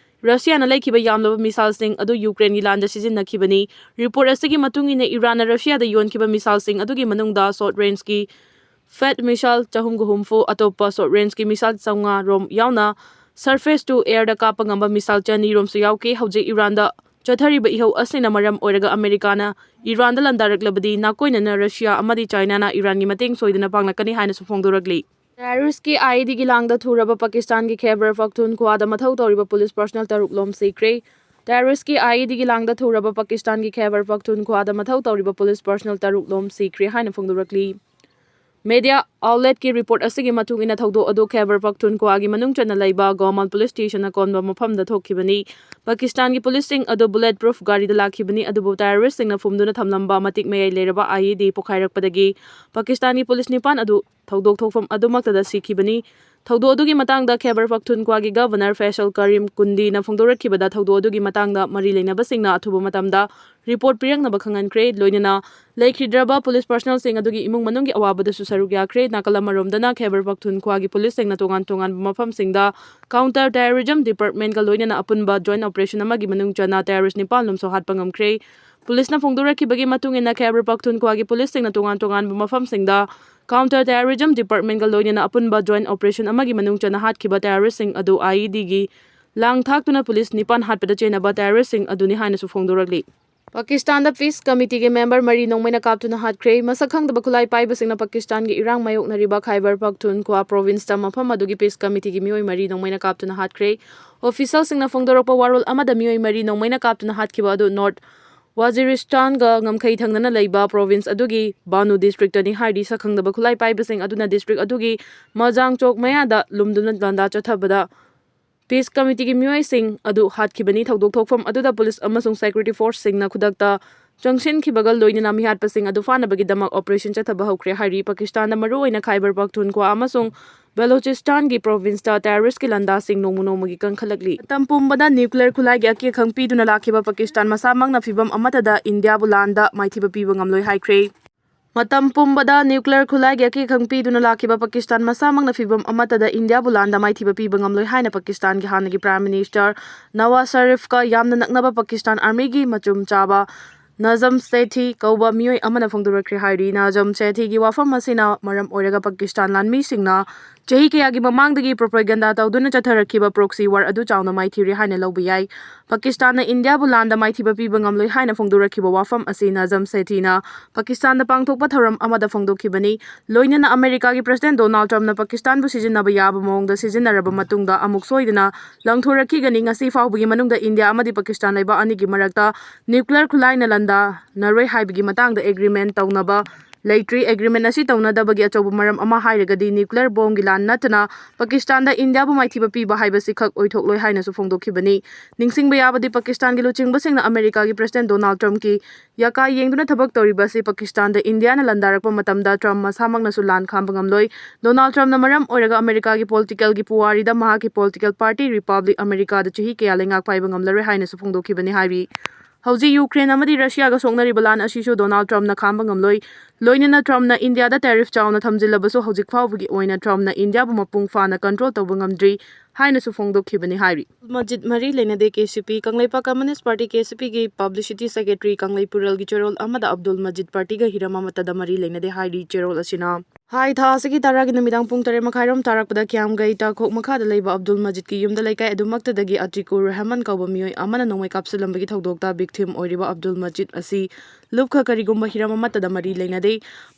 ꯔꯁꯤꯌꯥꯅ ꯂꯩꯈꯤꯕ ꯌꯥꯝꯂꯕ ꯃꯤꯁꯥꯏꯜꯁꯤꯡ ꯑꯗꯨ ꯌꯨꯀ꯭ꯔꯦꯟꯒꯤ ꯂꯥꯟꯗ ꯁꯤꯖꯤꯟꯅꯈꯤꯕꯅꯤ꯫ ꯔꯤꯄꯣꯔꯠ ꯑꯁꯤꯒꯤ ꯃꯇꯨꯡ ꯏꯟꯅ, ꯏꯔꯥꯟꯅ ꯔꯁꯤꯌꯥꯗ ꯌꯣꯟꯈꯤꯕ ꯃꯤꯁꯥꯏꯜꯁꯤꯡ ꯑꯗꯨꯒꯤ ꯃꯅꯨꯡꯗ ꯁꯣꯔꯠ ꯔꯦꯟꯖꯀꯤ ꯐꯦꯠ ꯃꯤꯁꯥꯏꯜ ꯆꯍꯨꯝꯒ ꯍꯨꯝꯐꯨ, ꯑꯇꯣꯞꯄ ꯁꯣꯔꯠ ꯔꯦꯟꯖꯀꯤ ꯃꯤꯁꯥꯏꯜ ꯆꯥꯝꯃꯉꯥ ꯔꯣꯝ ꯌꯥꯎꯅ surface to air ꯗ ꯀꯥꯞꯄ ꯉꯝꯕ ꯃꯤꯁꯥꯏꯜ ꯆꯅꯤ ꯔꯣꯝꯁꯨ ꯌꯥꯎꯈꯤ꯫ ꯍꯧꯖꯤꯛ ꯏꯔꯥꯟꯗ ꯆꯠꯊꯔꯤꯕ ꯏꯍꯧ ꯑꯁꯤꯅ ꯃꯔꯝ ꯑꯣꯏꯔꯒ ꯑꯃꯦꯔꯤꯀꯥꯅ ꯏꯔꯥꯟꯗ ꯂꯥꯟꯗꯥꯔꯛꯂꯕꯗꯤ ꯅꯥꯀꯣꯏꯅꯅ ꯔꯁꯤꯌꯥ ꯑꯃꯗꯤ ꯆꯥꯏꯅꯥꯅ ꯏꯔꯥꯟꯒꯤ ꯃꯇꯦꯡ ꯁꯣꯏꯗꯅ ꯄꯥꯡꯂꯛꯀꯅꯤ ꯍꯥꯏꯅꯁꯨ ꯐꯣꯡꯗꯣꯔꯛꯂꯤ꯫ ꯇꯦꯔꯣꯔꯤꯁ꯭ꯠꯀꯤ IED ꯒꯤ ꯂꯥꯡꯗ ꯊꯨꯔꯕ ꯄꯥꯀꯤꯁꯇꯥꯟꯒꯤ ꯈꯦꯕꯔ ꯄꯈꯇꯨꯟꯈ꯭ꯋꯥꯗ ꯃꯊꯧ ꯇꯧꯔꯤꯕ ꯄꯨꯂꯤꯁ ꯄꯔꯁꯅꯦꯜ ꯇꯔꯨꯛ ꯂꯣꯝ ꯁꯤꯈ꯭ꯔꯦ꯫ ꯇꯦꯔꯣꯔꯤꯁ꯭ꯠꯀꯤ IED ꯒꯤ ꯂꯥꯡꯗ ꯊꯨꯔꯕ ꯄꯥꯀꯤꯁꯇꯥꯟꯒꯤ ꯈꯦꯕꯔ ꯄꯈꯇꯨꯟꯈ꯭ꯋꯥꯗ ꯃꯊꯧ ꯇꯧꯔꯤꯕ ꯄꯨꯂꯤꯁ ꯄꯔꯁꯅꯦꯜ ꯇꯔꯨꯛ ꯂꯣꯝ ꯁꯤꯈ꯭ꯔꯦ ꯍꯥꯏꯅ ꯐꯣꯡꯗꯣꯔꯛꯂꯤ꯫ Media outletꯀꯤ report ꯑꯁꯤꯒꯤ ꯃꯇꯨꯡ ꯏꯟꯅ, ꯊꯧꯗꯣꯛ ꯑꯗꯨ ꯈꯦꯕꯔ ꯄꯈꯇꯨꯟꯈ꯭ꯋꯥꯒꯤ ꯃꯅꯨꯡ ꯆꯟꯅ ꯂꯩꯕ ꯒꯣꯃꯜ police station ꯑꯀꯣꯟꯕ ꯃꯐꯝꯗ ꯊꯣꯛꯈꯤꯕꯅꯤ꯫ ꯄꯥꯀꯤꯁꯇꯥꯟꯒꯤ policeꯁꯤꯡ ꯑꯗꯨ bullet proof ꯒꯥꯔꯤꯗ ꯂꯥꯛꯈꯤꯕꯅꯤ, ꯑꯗꯨꯕꯨ terroristꯁꯤꯡꯅ ꯐꯨꯝꯗꯨꯅ ꯊꯝꯂꯝꯕ ꯃꯇꯤꯛ ꯃꯌꯥꯏ ꯂꯩꯔꯕ IED ꯄꯣꯈꯥꯏꯔꯛꯄꯗꯒꯤ ꯄꯥꯀꯤꯁꯇꯥꯟꯒꯤ police ꯅꯤꯄꯥꯟ ꯑꯗꯨ ꯊꯧꯗꯣꯛ ꯊꯣꯛꯐꯝ ꯑꯗꯨꯃꯛꯇꯗ ꯁꯤꯈꯤꯕꯅꯤ꯫ ꯊꯧꯗꯣꯛ ꯑꯗꯨꯒꯤ ꯃꯇꯥꯡꯗ ꯈꯦꯕꯔ ꯄꯈꯇꯨꯟꯈ꯭ꯋꯥꯒꯤ governor ꯐꯦꯁꯜ ꯀꯔꯤꯝ ꯀꯨꯟꯗꯤꯅ ꯐꯣꯡꯗꯣꯔꯛꯈꯤꯕꯗ, ꯊꯧꯗꯣꯛ ꯑꯗꯨꯒꯤ ꯃꯇꯥꯡꯗ ꯃꯔꯤ ꯂꯩꯅꯕꯁꯤꯡꯅ ꯑꯊꯨꯕ ꯃꯇꯝꯗ report ꯄꯤꯔꯛꯅꯕ ꯈꯪꯍꯟꯈ꯭ꯔꯦ꯫ ꯂꯣꯏꯅꯅ ꯂꯩꯈꯤꯗ꯭ꯔꯕ police personnelꯁꯤꯡ ꯑꯗꯨꯒꯤ ꯏꯃꯨꯡ ꯃꯅꯨꯡꯒꯤ ꯑꯋꯥꯕꯗꯁꯨ ꯁꯔꯨꯛ ꯌꯥꯈ꯭ꯔꯦ꯫ ꯅꯥꯀꯜ ꯑꯃꯔꯣꯝꯗꯅ, ꯈꯦꯕꯔ ꯄꯈꯇꯨꯟꯈ꯭ꯋꯥꯒꯤ policeꯁꯤꯡꯅ ꯇꯣꯉꯥꯟ ꯇꯣꯉꯥꯟꯕ ꯃꯐꯝꯁꯤꯡꯗ counter terrorism departmentꯀ ꯂꯣꯏꯅꯅ ꯑꯄꯨꯟꯕ joint operation ꯑꯃꯒꯤ ꯃꯅꯨꯡ ꯆꯟꯅ terrorist ꯅꯤꯄꯥꯟ ꯂꯨꯝꯁꯨ ꯍꯥꯠꯄ ꯉꯝꯈ꯭ꯔꯦ꯫ Policeꯅ ꯐꯣꯡꯗꯣꯔꯛꯈꯤꯕꯒꯤ ꯃꯇꯨꯡ ꯏꯟꯅ, ꯈꯦꯕꯔ ꯄꯈꯇꯨꯟꯈ꯭ꯋꯥꯒꯤ policeꯁꯤꯡꯅ ꯇꯣꯉꯥꯟ ꯇꯣꯉꯥꯟꯕ ꯃꯐꯝꯁꯤꯡꯗ counter terrorism departmentꯀ ꯂꯣꯏꯅꯅ ꯑꯄꯨꯟꯕ joint operation ꯑꯃꯒꯤ ꯃꯅꯨꯡ ꯆꯟꯅ ꯍꯥꯠꯈꯤꯕ terroristꯁꯤꯡ ꯑꯗꯨ IEDꯒꯤ ꯂꯥꯡ ꯊꯥꯛꯇꯨꯅ police ꯅꯤꯄꯥꯟ ꯍꯥꯠꯄꯗ ꯆꯦꯟꯅꯕ terroristꯁꯤꯡ ꯑꯗꯨꯅꯤ ꯍꯥꯏꯅꯁꯨ ꯐꯣꯡꯗꯣꯔꯛꯂꯤ꯫ ꯄꯥꯀꯤꯁꯇꯥꯟꯗ peace committeeꯒꯤ member ꯃꯔꯤ ꯅꯣꯡꯃꯩꯅ ꯀꯥꯞꯇꯨꯅ ꯍꯥꯠꯈ꯭ꯔꯦ꯫ ꯃꯁꯛ ꯈꯪꯗꯕ ꯈꯨꯠꯂꯥꯏ ꯄꯥꯏꯕꯁꯤꯡꯅ ꯄꯥꯀꯤꯁꯇꯥꯟꯒꯤ ꯏꯔꯥꯡ ꯃꯥꯌꯣꯛꯅꯔꯤꯕ ꯈꯥꯏꯕꯔ ꯄꯈꯇꯨꯟꯈ꯭ꯋꯥ provinceꯇ ꯃꯐꯝ ꯑꯗꯨꯒꯤ peace committeeꯒꯤ ꯃꯤꯑꯣꯏ ꯃꯔꯤ ꯅꯣꯡꯃꯩꯅ ꯀꯥꯞꯇꯨꯅ ꯍꯥꯠꯈ꯭ꯔꯦ꯫ Officialꯁꯤꯡꯅ ꯐꯣꯡꯗꯣꯔꯛꯄ ꯋꯥꯔꯣꯜ ꯑꯃꯗ, ꯃꯤꯑꯣꯏ ꯃꯔꯤ ꯅꯣꯡꯃꯩꯅ ꯀꯥꯞꯇꯨꯅ ꯍꯥꯠꯈꯤꯕ ꯑꯗꯨ North Waziristan ꯉꯝꯈꯩ ꯊꯪꯅꯅ ꯂꯩꯕ province ꯑꯗꯨꯒꯤ ꯕꯥꯅꯨ districtꯇꯅꯤ ꯍꯥꯏꯔꯤ꯫ ꯁꯛꯈꯪꯗꯕ ꯈꯨꯠꯂꯥꯏ ꯄꯥꯏꯕꯁꯤꯡ ꯑꯗꯨꯅ district ꯑꯗꯨꯒꯤ ꯃꯖꯥꯡ ꯆꯣꯛ ꯃꯌꯥꯗ ꯂꯨꯝꯗꯨꯅ ꯂꯥꯟꯗꯥ ꯆꯠꯊꯕꯗ peace committeeꯒꯤ ꯃꯤꯑꯣꯏꯁꯤꯡ ꯑꯗꯨ ꯍꯥꯠꯈꯤꯕꯅꯤ꯫ ꯊꯧꯗꯣꯛ ꯊꯣꯛꯐꯝ ꯑꯗꯨꯗ police ꯑꯃꯁꯨꯡ security forceꯁꯤꯡꯅ ꯈꯨꯗꯛꯇ ꯆꯪꯁꯤꯟꯈꯤꯕꯒ ꯂꯣꯏꯅꯅ ꯃꯤꯍꯥꯠꯄꯁꯤꯡ ꯑꯗꯨ ꯐꯥꯅꯕꯒꯤꯗꯃꯛ operation ꯆꯠꯊꯕ ꯍꯧꯈ꯭ꯔꯦ ꯍꯥꯏꯔꯤ꯫ ꯄꯥꯀꯤꯁꯇꯥꯟꯗ ꯃꯔꯨꯑꯣꯏꯅ ꯈꯥꯏꯕꯔ ꯄꯈꯇꯨꯟꯈ꯭ꯋꯥ ꯑꯃꯁꯨꯡ ꯕꯂꯨꯆꯤꯁꯇꯥꯟꯒꯤ provinceꯇ terroristꯀꯤ ꯂꯥꯟꯗꯥꯁꯤꯡ ꯅꯣꯡꯃ ꯅꯣꯡꯃꯒꯤ ꯀꯟꯈꯠꯂꯛꯂꯤ꯫ ꯃꯇꯝ ꯄꯨꯝꯕꯗ nuclear ꯈꯨꯠꯂꯥꯏꯒꯤ ꯑꯀꯤ ꯑꯈꯪ ꯄꯤꯗꯨꯅ ꯂꯥꯛꯈꯤꯕ ꯄꯥꯀꯤꯁꯇꯥꯟ ꯃꯁꯥꯃꯛꯅ ꯐꯤꯚꯝ ꯑꯃꯠꯇꯗ ꯏꯟꯗꯤꯌꯥꯕꯨ ꯂꯥꯟꯗ ꯃꯥꯏꯊꯤꯕ ꯄꯤꯕ ꯉꯝꯂꯣꯏ ꯍꯥꯏꯈ꯭ꯔꯦ꯫ ꯃꯇꯝ ꯄꯨꯝꯕꯗ nuclear ꯈꯨꯠꯂꯥꯏꯒꯤ ꯑꯀꯤ ꯑꯈꯪ ꯄꯤꯗꯨꯅ ꯂꯥꯛꯈꯤꯕ ꯄꯥꯀꯤꯁꯇꯥꯟ ꯃꯁꯥꯃꯛꯅ ꯐꯤꯚꯝ ꯑꯃꯠꯇꯗ ꯏꯟꯗꯤꯌꯥꯕꯨ ꯂꯥꯟꯗ ꯃꯥꯏꯊꯤꯕ ꯄꯤꯕ ꯉꯝꯂꯣꯏ ꯍꯥꯏꯅ ꯄꯥꯀꯤꯁꯇꯥꯟꯒꯤ ꯍꯥꯟꯅꯒꯤ Prime Minister ꯅꯋꯥꯖ ꯁꯔꯤꯐꯀ ꯌꯥꯝꯅ ꯅꯛꯅꯕ ꯄꯥꯀꯤꯁꯇꯥꯟ armyꯒꯤ ꯃꯆꯨꯝ ꯆꯥꯕ ꯅꯖꯝ ꯁꯦꯊꯤ ꯀꯧꯕ ꯃꯤꯑꯣꯏ ꯑꯃꯅ ꯐꯣꯡꯗꯣꯔꯛꯈ꯭ꯔꯦ ꯍꯥꯏꯔꯤ꯫ ꯅꯖꯝ ꯁꯦꯊꯤꯒꯤ ꯋꯥꯐꯝ ꯑꯁꯤꯅ ꯃꯔꯝ ꯑꯣꯏꯔꯒ ꯄꯥꯀꯤꯁꯇꯥꯟ ꯂꯥꯟꯃꯤꯁꯤꯡꯅ ꯆꯍꯤ ꯀꯌꯥꯒꯤ ꯃꯃꯥꯡꯗꯒꯤ propaganda ꯇꯧꯗꯨꯅ ꯆꯠꯊꯔꯛꯈꯤꯕ proxy war ꯑꯗꯨ ꯆꯥꯎꯅ ꯃꯥꯏꯊꯤꯔꯦ ꯍꯥꯏꯅ ꯂꯧꯕ ꯌꯥꯏ꯫ ꯄꯥꯀꯤꯁꯇꯥꯟꯅ ꯏꯟꯗꯤꯌꯥꯕꯨ ꯂꯥꯟꯗ ꯃꯥꯏꯊꯤꯕ ꯄꯤꯕ ꯉꯝꯂꯣꯏ ꯍꯥꯏꯅ ꯐꯣꯡꯗꯣꯔꯛꯈꯤꯕ ꯋꯥꯐꯝ ꯑꯁꯤ ꯅꯖꯝ ꯁꯦꯊꯤꯅ ꯄꯥꯀꯤꯁꯇꯥꯟꯗ ꯄꯥꯡꯊꯣꯛꯄ ꯊꯧꯔꯝ ꯑꯃꯗ ꯐꯣꯡꯗꯣꯛꯈꯤꯕꯅꯤ꯫ ꯂꯣꯏꯅꯅ ꯑꯃꯦꯔꯤꯀꯥꯒꯤ President Donald Trumpꯅ ꯄꯥꯀꯤꯁꯇꯥꯟꯕꯨ ꯁꯤꯖꯤꯟꯅꯕ ꯌꯥꯕ ꯃꯑꯣꯡꯗ ꯁꯤꯖꯤꯟꯅꯔꯕ ꯃꯇꯨꯡꯗ ꯑꯃꯨꯛ ꯁꯣꯏꯗꯅ ꯂꯪꯊꯣꯔꯛꯈꯤꯒꯅꯤ꯫ ꯉꯁꯤ ꯐꯥꯎꯕꯒꯤ ꯃꯅꯨꯡꯗ ꯏꯟꯗꯤꯌꯥ ꯑꯃꯗꯤ ꯄꯥꯀꯤꯁꯇꯥꯟ ꯂꯩꯕꯥꯛ ꯑꯅꯤꯒꯤ ꯃꯔꯛꯇ nuclear ꯈꯨꯠꯂꯥꯏꯅ ꯂꯥꯟꯗꯥꯅꯔꯣꯏ ꯍꯥꯏꯕꯒꯤ ꯃꯇꯥꯡꯗ agreement ꯇꯧꯅꯕ ꯂꯩꯇ꯭ꯔꯤ꯫ ꯑꯦꯒ꯭ꯔꯤꯃꯦꯟ ꯑꯁꯤ ꯇꯧꯅꯗꯕꯒꯤ ꯑꯆꯧꯕ ꯃꯔꯝ ꯑꯃ ꯍꯥꯏꯔꯒꯗꯤ ꯅ꯭ꯌꯨꯀ꯭ꯂꯤꯌꯔ ꯕꯣꯝꯒꯤ ꯂꯥꯟ ꯅꯠꯇꯅ ꯄꯥꯀꯤꯁꯇꯥꯟꯗ ꯏꯟꯗꯤꯌꯥꯕꯨ ꯃꯥꯏꯊꯤꯕ ꯄꯤꯕ ꯍꯥꯏꯕꯁꯤ ꯈꯛ ꯑꯣꯏꯊꯣꯛꯂꯣꯏ ꯍꯥꯏꯅꯁꯨ ꯐꯣꯡꯗꯣꯛꯈꯤꯕꯅꯤ꯫ ꯅꯤꯡꯁꯤꯡꯕ ꯌꯥꯕꯗꯤ, ꯄꯥꯀꯤꯁꯇꯥꯟꯒꯤ ꯂꯨꯆꯤꯡꯕꯁꯤꯡꯅ ꯑꯃꯦꯔꯤꯀꯥꯒꯤ ꯄ꯭ꯔꯁꯤꯗꯦꯟ ꯗꯣꯅꯥꯜꯗ ꯇ꯭ꯔꯝꯞꯀꯤ ꯌꯥꯀꯥ ꯌꯦꯡꯗꯨꯅ ꯊꯕꯛ ꯇꯧꯔꯤꯕ ꯑꯁꯤ ꯄꯥꯀꯤꯁꯇꯥꯟꯗ ꯏꯟꯗꯤꯌꯥꯅ ꯂꯥꯟꯗꯥꯔꯛꯄ ꯃꯇꯝꯗ ꯇ꯭ꯔꯝꯞ ꯃꯁꯥꯃꯛꯅꯁꯨ ꯂꯥꯟ ꯈꯥꯝꯕ ꯉꯝꯂꯣꯏ꯫ ꯗꯣꯅꯥꯜꯗ ꯇ꯭ꯔꯝꯞꯅ ꯃꯔꯝ ꯑꯣꯏꯔꯒ ꯑꯃꯦꯔꯤꯀꯥꯒꯤ ꯄꯣꯂꯤꯇꯤꯀꯦꯜꯒꯤ ꯄꯨꯋꯥꯔꯤꯗ ꯃꯍꯥꯛꯀꯤ ꯄꯣꯂꯤꯇꯤꯀꯦꯜ ꯄꯥꯔꯇꯤ ꯔꯤꯄꯕ꯭ꯂꯤꯛ ꯑꯃꯦꯔꯤꯀꯥꯗ ꯆꯍꯤ ꯀꯌꯥ ꯂꯩꯉꯥꯛ ꯄꯥꯏꯕ ꯉꯝꯂꯔꯣꯏ ꯍꯥꯏꯅꯁꯨ ꯐꯣꯡꯗꯣꯛꯈꯤꯕꯅꯤ ꯍꯥꯏꯔꯤ꯫ ꯍꯧꯖꯤꯛ ꯌꯨꯀ꯭ꯔꯦꯟ ꯑꯃꯗꯤ ꯔꯁꯤꯌꯥꯒ ꯁꯣꯛꯅꯔꯤꯕ ꯂꯥꯟ ꯑꯁꯤꯁꯨ ꯗꯣꯅꯥꯜꯗ ꯇ꯭ꯔꯝꯞꯅ ꯈꯥꯝꯕ ꯉꯝꯂꯣꯏ꯫ ꯂꯣꯏꯅꯅ ꯇ꯭ꯔꯝꯞꯅ ꯏꯟꯗꯤꯌꯥꯗ ꯇꯦꯔꯤꯐ ꯆꯥꯎꯅ ꯊꯝꯖꯤꯜꯂꯕꯁꯨ ꯍꯧꯖꯤꯛ ꯐꯥꯎꯕꯒꯤ ꯑꯣꯏꯅ ꯇ꯭ꯔꯝꯞꯅ ꯏꯟꯗꯤꯌꯥꯕꯨ ꯃꯄꯨꯡ ꯐꯥꯅ ꯀꯟꯇ꯭ꯔꯣꯜ ꯇꯧꯕ ꯉꯝꯗ꯭ꯔꯤ ꯍꯥꯏꯅꯁꯨ ꯐꯣꯡꯗꯣꯛꯈꯤꯕꯅꯤ ꯍꯥꯏꯔꯤ꯫ ꯃꯁꯖꯤꯗ ꯃꯔꯤ ꯂꯩꯅꯗꯦ K C P, Kangleipak communist party, K C ꯄꯤꯒꯤ ꯄꯕ꯭ꯂꯤꯁꯤꯇꯤ ꯁꯦꯀ꯭ꯔꯦꯇꯔꯤ ꯀꯪꯂꯩꯄꯨꯔꯦꯜꯒꯤ ꯆꯦꯔꯣꯜ ꯑꯃꯗ ꯑꯕꯗꯨꯜ ꯃꯖꯤꯗ ꯄꯥꯔꯇꯤꯒ ꯍꯤꯔꯝ ꯑꯃꯠꯇꯗ ꯃꯔꯤ ꯂꯩꯅꯗꯦ ꯍꯥꯏꯔꯤ ꯆꯦꯔꯣꯜ ꯑꯁꯤꯅ꯫ ꯍꯥꯏ ꯊꯥ ꯑꯁꯤꯒꯤ ꯇꯔꯥꯒꯤ ꯅꯨꯃꯤꯗꯥꯡ ꯄꯨꯡ ꯇꯔꯦꯠ ꯃꯈꯥꯏꯔꯣꯝ ꯇꯥꯔꯛꯄꯗ ꯀ꯭ꯌꯥꯝꯒꯩ ꯇꯥꯈꯣꯛ ꯃꯈꯥꯗ ꯂꯩꯕ ꯑꯕꯗꯨꯜ ꯃꯖꯤꯗꯀꯤ ꯌꯨꯝꯗ ꯂꯩꯀꯥꯏ ꯑꯗꯨꯃꯛꯇꯗꯒꯤ ꯑꯇꯤꯀꯨꯔ ꯔꯍꯃꯟ ꯀꯧꯕ ꯃꯤꯑꯣꯏ ꯑꯃꯅ ꯅꯣꯡꯃꯩ ꯀꯥꯞꯁꯤꯜꯂꯝꯕꯒꯤ ꯊꯧꯗꯣꯛꯇ ꯚꯤꯛꯇꯤꯝ ꯑꯣꯏꯔꯤꯕ ꯑꯕꯗꯨꯜ ꯃꯖꯤꯗ ꯑꯁꯤ ꯂꯨꯞꯈ ꯀꯔꯤꯒꯨꯝꯕ ꯍꯤꯔꯝ ꯑꯃꯠꯇꯗ ꯃꯔꯤ ꯂꯩꯅꯗꯦ꯫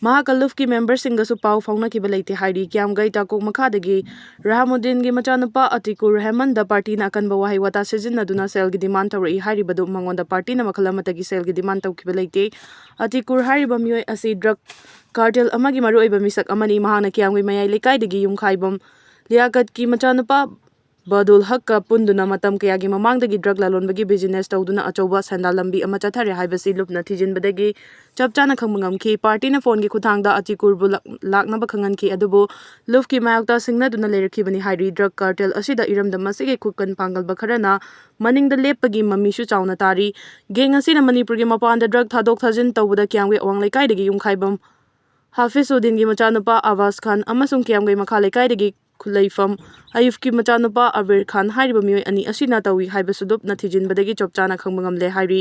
ꯃꯍꯥꯛꯀ ꯂꯨꯞꯀꯤ ꯃꯦꯝꯕꯔꯁꯤꯡꯒꯁꯨ ꯄꯥꯎ ꯐꯥꯎꯅꯈꯤꯕ ꯂꯩꯇꯦ ꯍꯥꯏꯔꯤ꯫ ꯀ꯭ꯌꯥꯝꯒꯩ ꯇꯥꯀꯣꯛ ꯃꯈꯥꯗꯒꯤ ꯔꯍꯥꯃꯨꯗꯤꯟꯒꯤ ꯃꯆꯥꯅꯨꯄꯥ ꯑꯇꯤꯀꯨꯔ ꯔꯍꯃꯟꯗ ꯄꯥꯔꯇꯤꯅ ꯑꯀꯟꯕ ꯋꯥꯍꯩ ꯋꯥꯇꯥ ꯁꯤꯖꯤꯟꯅꯗꯨꯅ ꯁꯦꯜꯒꯤ ꯗꯤꯃꯥꯟ ꯇꯧꯔꯛꯏ ꯍꯥꯏꯔꯤꯕꯗꯨ ꯃꯉꯣꯟꯗ ꯄꯥꯔꯇꯤꯅ ꯃꯈꯜ ꯑꯃꯠꯇꯒꯤ ꯁꯦꯜꯒꯤ ꯗꯤꯃꯥꯟ ꯇꯧꯈꯤꯕ ꯂꯩꯇꯦ꯫ ꯑꯇꯤꯀꯨꯔ ꯍꯥꯏꯔꯤꯕ ꯃꯤꯑꯣꯏ ꯑꯁꯤ ꯗ꯭ꯔꯒ ꯀꯥꯔꯇꯦꯜ ꯑꯃꯒꯤ ꯃꯔꯨꯑꯣꯏꯕ ꯃꯤꯁꯛ ꯑꯃꯅꯤ꯫ ꯃꯍꯥꯛꯅ ꯀ꯭ꯌꯥꯝꯒꯩ ꯃꯌꯥꯏ ꯂꯩꯀꯥꯏꯗꯒꯤ ꯌꯨꯝꯈꯥꯏꯕꯝ ꯂꯤꯌꯥꯀꯠꯀꯤ ꯃꯆꯥꯅꯨꯄꯥ ꯕꯗꯨꯜ ꯍꯛꯀ ꯄꯨꯟꯗꯨꯅ ꯃꯇꯝ ꯀꯌꯥꯒꯤ ꯃꯃꯥꯡꯗꯒꯤ ꯗ꯭ꯔꯒ ꯂꯂꯣꯟꯕꯒꯤ ꯕꯤꯖꯤꯅꯦꯁ ꯇꯧꯗꯨꯅ ꯑꯆꯧꯕ ꯁꯦꯟꯗꯥꯟ ꯂꯝꯕꯤ ꯑꯃ ꯆꯠꯊꯔꯦ ꯍꯥꯏꯕꯁꯤ ꯂꯨꯞꯅ ꯊꯤꯖꯤꯟꯕꯗꯒꯤ ꯆꯞ ꯆꯥꯅ ꯈꯪꯕ ꯉꯝꯈꯤ꯫ ꯄꯥꯔꯇꯤꯅ ꯐꯣꯟꯒꯤ ꯈꯨꯠꯊꯥꯡꯗ ꯑꯇꯤꯀꯨꯔꯕꯨ ꯂꯥꯛ-, ꯂꯥꯛꯅꯕ ꯈꯪꯍꯟꯈꯤ, ꯑꯗꯨꯕꯨ ꯂꯨꯞꯀꯤ ꯃꯥꯌꯣꯛꯇ ꯁꯤꯡꯅꯗꯨꯅ ꯂꯩꯔꯛꯈꯤꯕꯅꯤ ꯍꯥꯏꯔꯤ꯫ ꯗ꯭ꯔꯒ ꯀꯥꯔꯇꯦꯜ ꯑꯁꯤꯗ ꯏꯔꯝꯗꯝ ꯑꯁꯤꯒꯤ ꯈꯨꯠꯀꯟ ꯄꯥꯡꯒꯜꯕ ꯈꯔꯅ ꯃꯅꯤꯡꯗ ꯂꯦꯞꯄꯒꯤ ꯃꯃꯤꯁꯨ ꯆꯥꯎꯅ ꯇꯥꯔꯤ꯫ ꯒꯦꯡ ꯑꯁꯤꯅ ꯃꯅꯤꯄꯨꯔꯒꯤ ꯃꯄꯥꯟꯗ ꯗ꯭ꯔꯒ ꯊꯥꯗꯣꯛ ꯊꯥꯖꯤꯟ ꯇꯧꯕꯗ ꯀ꯭ꯌꯥꯝꯒꯩ ꯑꯋꯥꯡ ꯂꯩꯀꯥꯏꯗꯒꯤ ꯌꯨꯝꯈꯥꯏꯕꯝ ꯍꯥꯐꯤꯖ ꯎꯗꯤꯟꯒꯤ ꯃꯆꯥꯅꯨꯄꯥ ꯑꯕꯥꯁ ꯈꯥꯟ ꯑꯃꯁꯨꯡ ꯀ꯭ꯌꯥꯝꯒꯩ ꯃꯈꯥ ꯂꯩꯀꯥꯏꯗꯒꯤ ꯈꯨꯂꯩꯐꯝ ꯑꯌꯨꯐꯀꯤ ꯃꯆꯥꯅꯨꯄꯥ ꯑꯕꯤꯔ ꯈꯥꯟ ꯍꯥꯏꯔꯤꯕ ꯃꯤꯑꯣꯏ ꯑꯅꯤ ꯑꯁꯤꯅ ꯇꯧꯏ ꯍꯥꯏꯕꯁꯨ ꯂꯨꯞꯅ ꯊꯤꯖꯤꯟꯕꯗꯒꯤ ꯆꯞ ꯆꯥꯅ ꯈꯪꯕ ꯉꯝꯂꯦ ꯍꯥꯏꯔꯤ꯫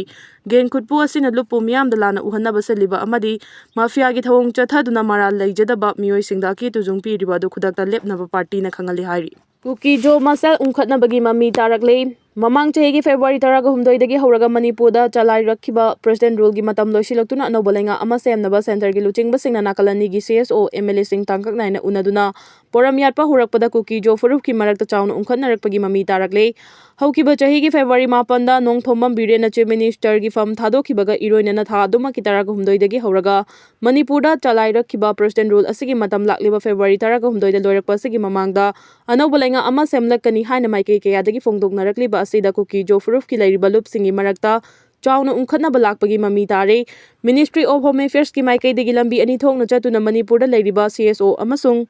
ꯒꯦꯡ ꯈꯨꯠꯄꯨ ꯑꯁꯤꯅ ꯂꯨꯞꯄꯨ ꯃꯤꯌꯥꯝꯗ ꯂꯥꯟꯅ ꯎꯍꯟꯅꯕ ꯁꯤꯜꯂꯤꯕ ꯑꯃꯗꯤ ꯃꯥꯐꯤꯌꯥꯒꯤ ꯊꯧꯑꯣꯡ ꯆꯠꯊꯗꯨꯅ ꯃꯔꯥꯜ ꯂꯩꯖꯗꯕ ꯃꯤꯑꯣꯏꯁꯤꯡꯗ ꯑꯀꯤ ꯇꯨꯖꯨꯡ ꯄꯤꯔꯤꯕ ꯑꯗꯨ ꯈꯨꯗꯛꯇ ꯂꯦꯞꯅꯕ ꯄꯥꯔꯇꯤꯅ ꯈꯪꯍꯜꯂꯤ ꯍꯥꯏꯔꯤ꯫ ꯀꯨꯀꯤꯖꯣ ꯃꯁꯦꯜ ꯎꯪꯈꯠꯅꯕꯒꯤ ꯃꯃꯤ ꯇꯥꯔꯛꯂꯦ꯫ ꯃꯃꯥꯡ ꯆꯍꯤꯒꯤ ꯐꯦꯕ꯭ꯔꯨꯋꯥꯔꯤ ꯇꯔꯥꯒ ꯍꯨꯝꯗꯣꯏꯗꯒꯤ ꯍꯧꯔꯒ ꯃꯅꯤꯄꯨꯔꯗ ꯆꯂꯥꯏꯔꯛꯈꯤꯕ ꯄ꯭ꯔꯁꯤꯗꯦꯟꯠ ꯔꯨꯜꯒꯤ ꯃꯇꯝ ꯂꯣꯏꯁꯤꯜꯂꯛꯇꯨꯅ ꯑꯅꯧꯕ ꯂꯩꯉꯥꯛ ꯑꯃ ꯁꯦꯝꯅꯕ ꯁꯦꯟꯇꯔꯒꯤ ꯂꯨꯆꯤꯡꯕꯁꯤꯡꯅ ꯅꯥꯀꯜ ꯑꯅꯤꯒꯤ ꯁꯤ ꯑꯦꯁ ꯑꯣ, ꯑꯦꯝ ꯑꯦꯜ ꯑꯦꯁꯤꯡ ꯇꯥꯡꯀꯛ ꯅꯥꯏꯅ ꯎꯅꯗꯨꯅ ꯄꯣꯔꯝ ꯌꯥꯠꯄ ꯍꯧꯔꯛꯄꯗ ꯀꯨꯀꯤ ꯖꯣ ꯐꯨꯔꯨꯞꯀꯤ ꯃꯔꯛꯇ ꯆꯥꯎꯅ ꯎꯪꯈꯠꯅꯔꯛꯄꯒꯤ ꯃꯃꯤ ꯇꯥꯔꯛꯂꯦ꯫ ꯍꯧꯈꯤꯕ ꯆꯍꯤꯒꯤ ꯐꯦꯕ꯭ꯔꯨꯋꯥꯔꯤ ꯃꯥꯄꯟꯗ ꯅꯣꯡꯊꯣꯝꯕꯝ ꯕꯤꯔꯦꯟꯅ ꯆꯤꯐ ꯃꯤꯅꯤꯁꯇꯔꯒꯤ ꯐꯝ ꯊꯥꯗꯣꯛꯈꯤꯕꯒ ꯏꯔꯣꯏꯅꯅ ꯊꯥ ꯑꯗꯨꯃꯛꯀꯤ ꯇꯔꯥꯒ ꯍꯨꯝꯗꯣꯏꯗꯒꯤ ꯍꯧꯔꯒ ꯃꯅꯤꯄꯨꯔꯗ ꯆꯂꯥꯏꯔꯛꯈꯤꯕ ꯄ꯭ꯔꯁꯤꯗꯦꯟꯠ ꯔꯨꯜ ꯑꯁꯤꯒꯤ ꯃꯇꯝ ꯂꯥꯛꯂꯤꯕ ꯐꯦꯕ꯭ꯔꯨꯋꯥꯔꯤ ꯇꯔꯥꯒ ꯍꯨꯝꯗꯣꯏꯗ ꯂꯣꯏꯔꯛꯄ ꯑꯁꯤꯒꯤ ꯃꯃꯥꯡꯗ ꯑꯅꯧꯕ ꯂꯩꯉꯥꯛ ꯑꯃ ꯁꯦꯝꯂꯛꯀꯅꯤ ꯍꯥꯏꯅ ꯃꯥꯏꯀꯩ ꯀꯌꯥꯗꯒꯤ ꯐꯣꯡꯗꯣꯛꯅꯔꯛꯂꯤꯕ ꯑꯁꯤꯗ ꯀꯨꯀꯤ ꯖꯣ ꯐꯨꯔꯨꯞꯀꯤ ꯂꯩꯔꯤꯕ ꯂꯨꯞꯁꯤꯡꯒꯤ ꯃꯔꯛꯇ ꯆꯥꯎꯅ ꯎꯪꯈꯠꯅꯕ ꯂꯥꯛꯄꯒꯤ ꯃꯃꯤ ꯇꯥꯔꯦ꯫ Ministry of Home Affairsꯀꯤ ꯃꯥꯏꯀꯩꯗꯒꯤ ꯂꯝꯕꯤ ꯑꯅꯤ ꯊꯣꯛꯅ ꯆꯠꯇꯨꯅ ꯃꯅꯤꯄꯨꯔꯗ ꯂꯩꯔꯤꯕ ꯁꯤ ꯑꯦꯁ ꯑꯣ ꯑꯃꯁꯨꯡ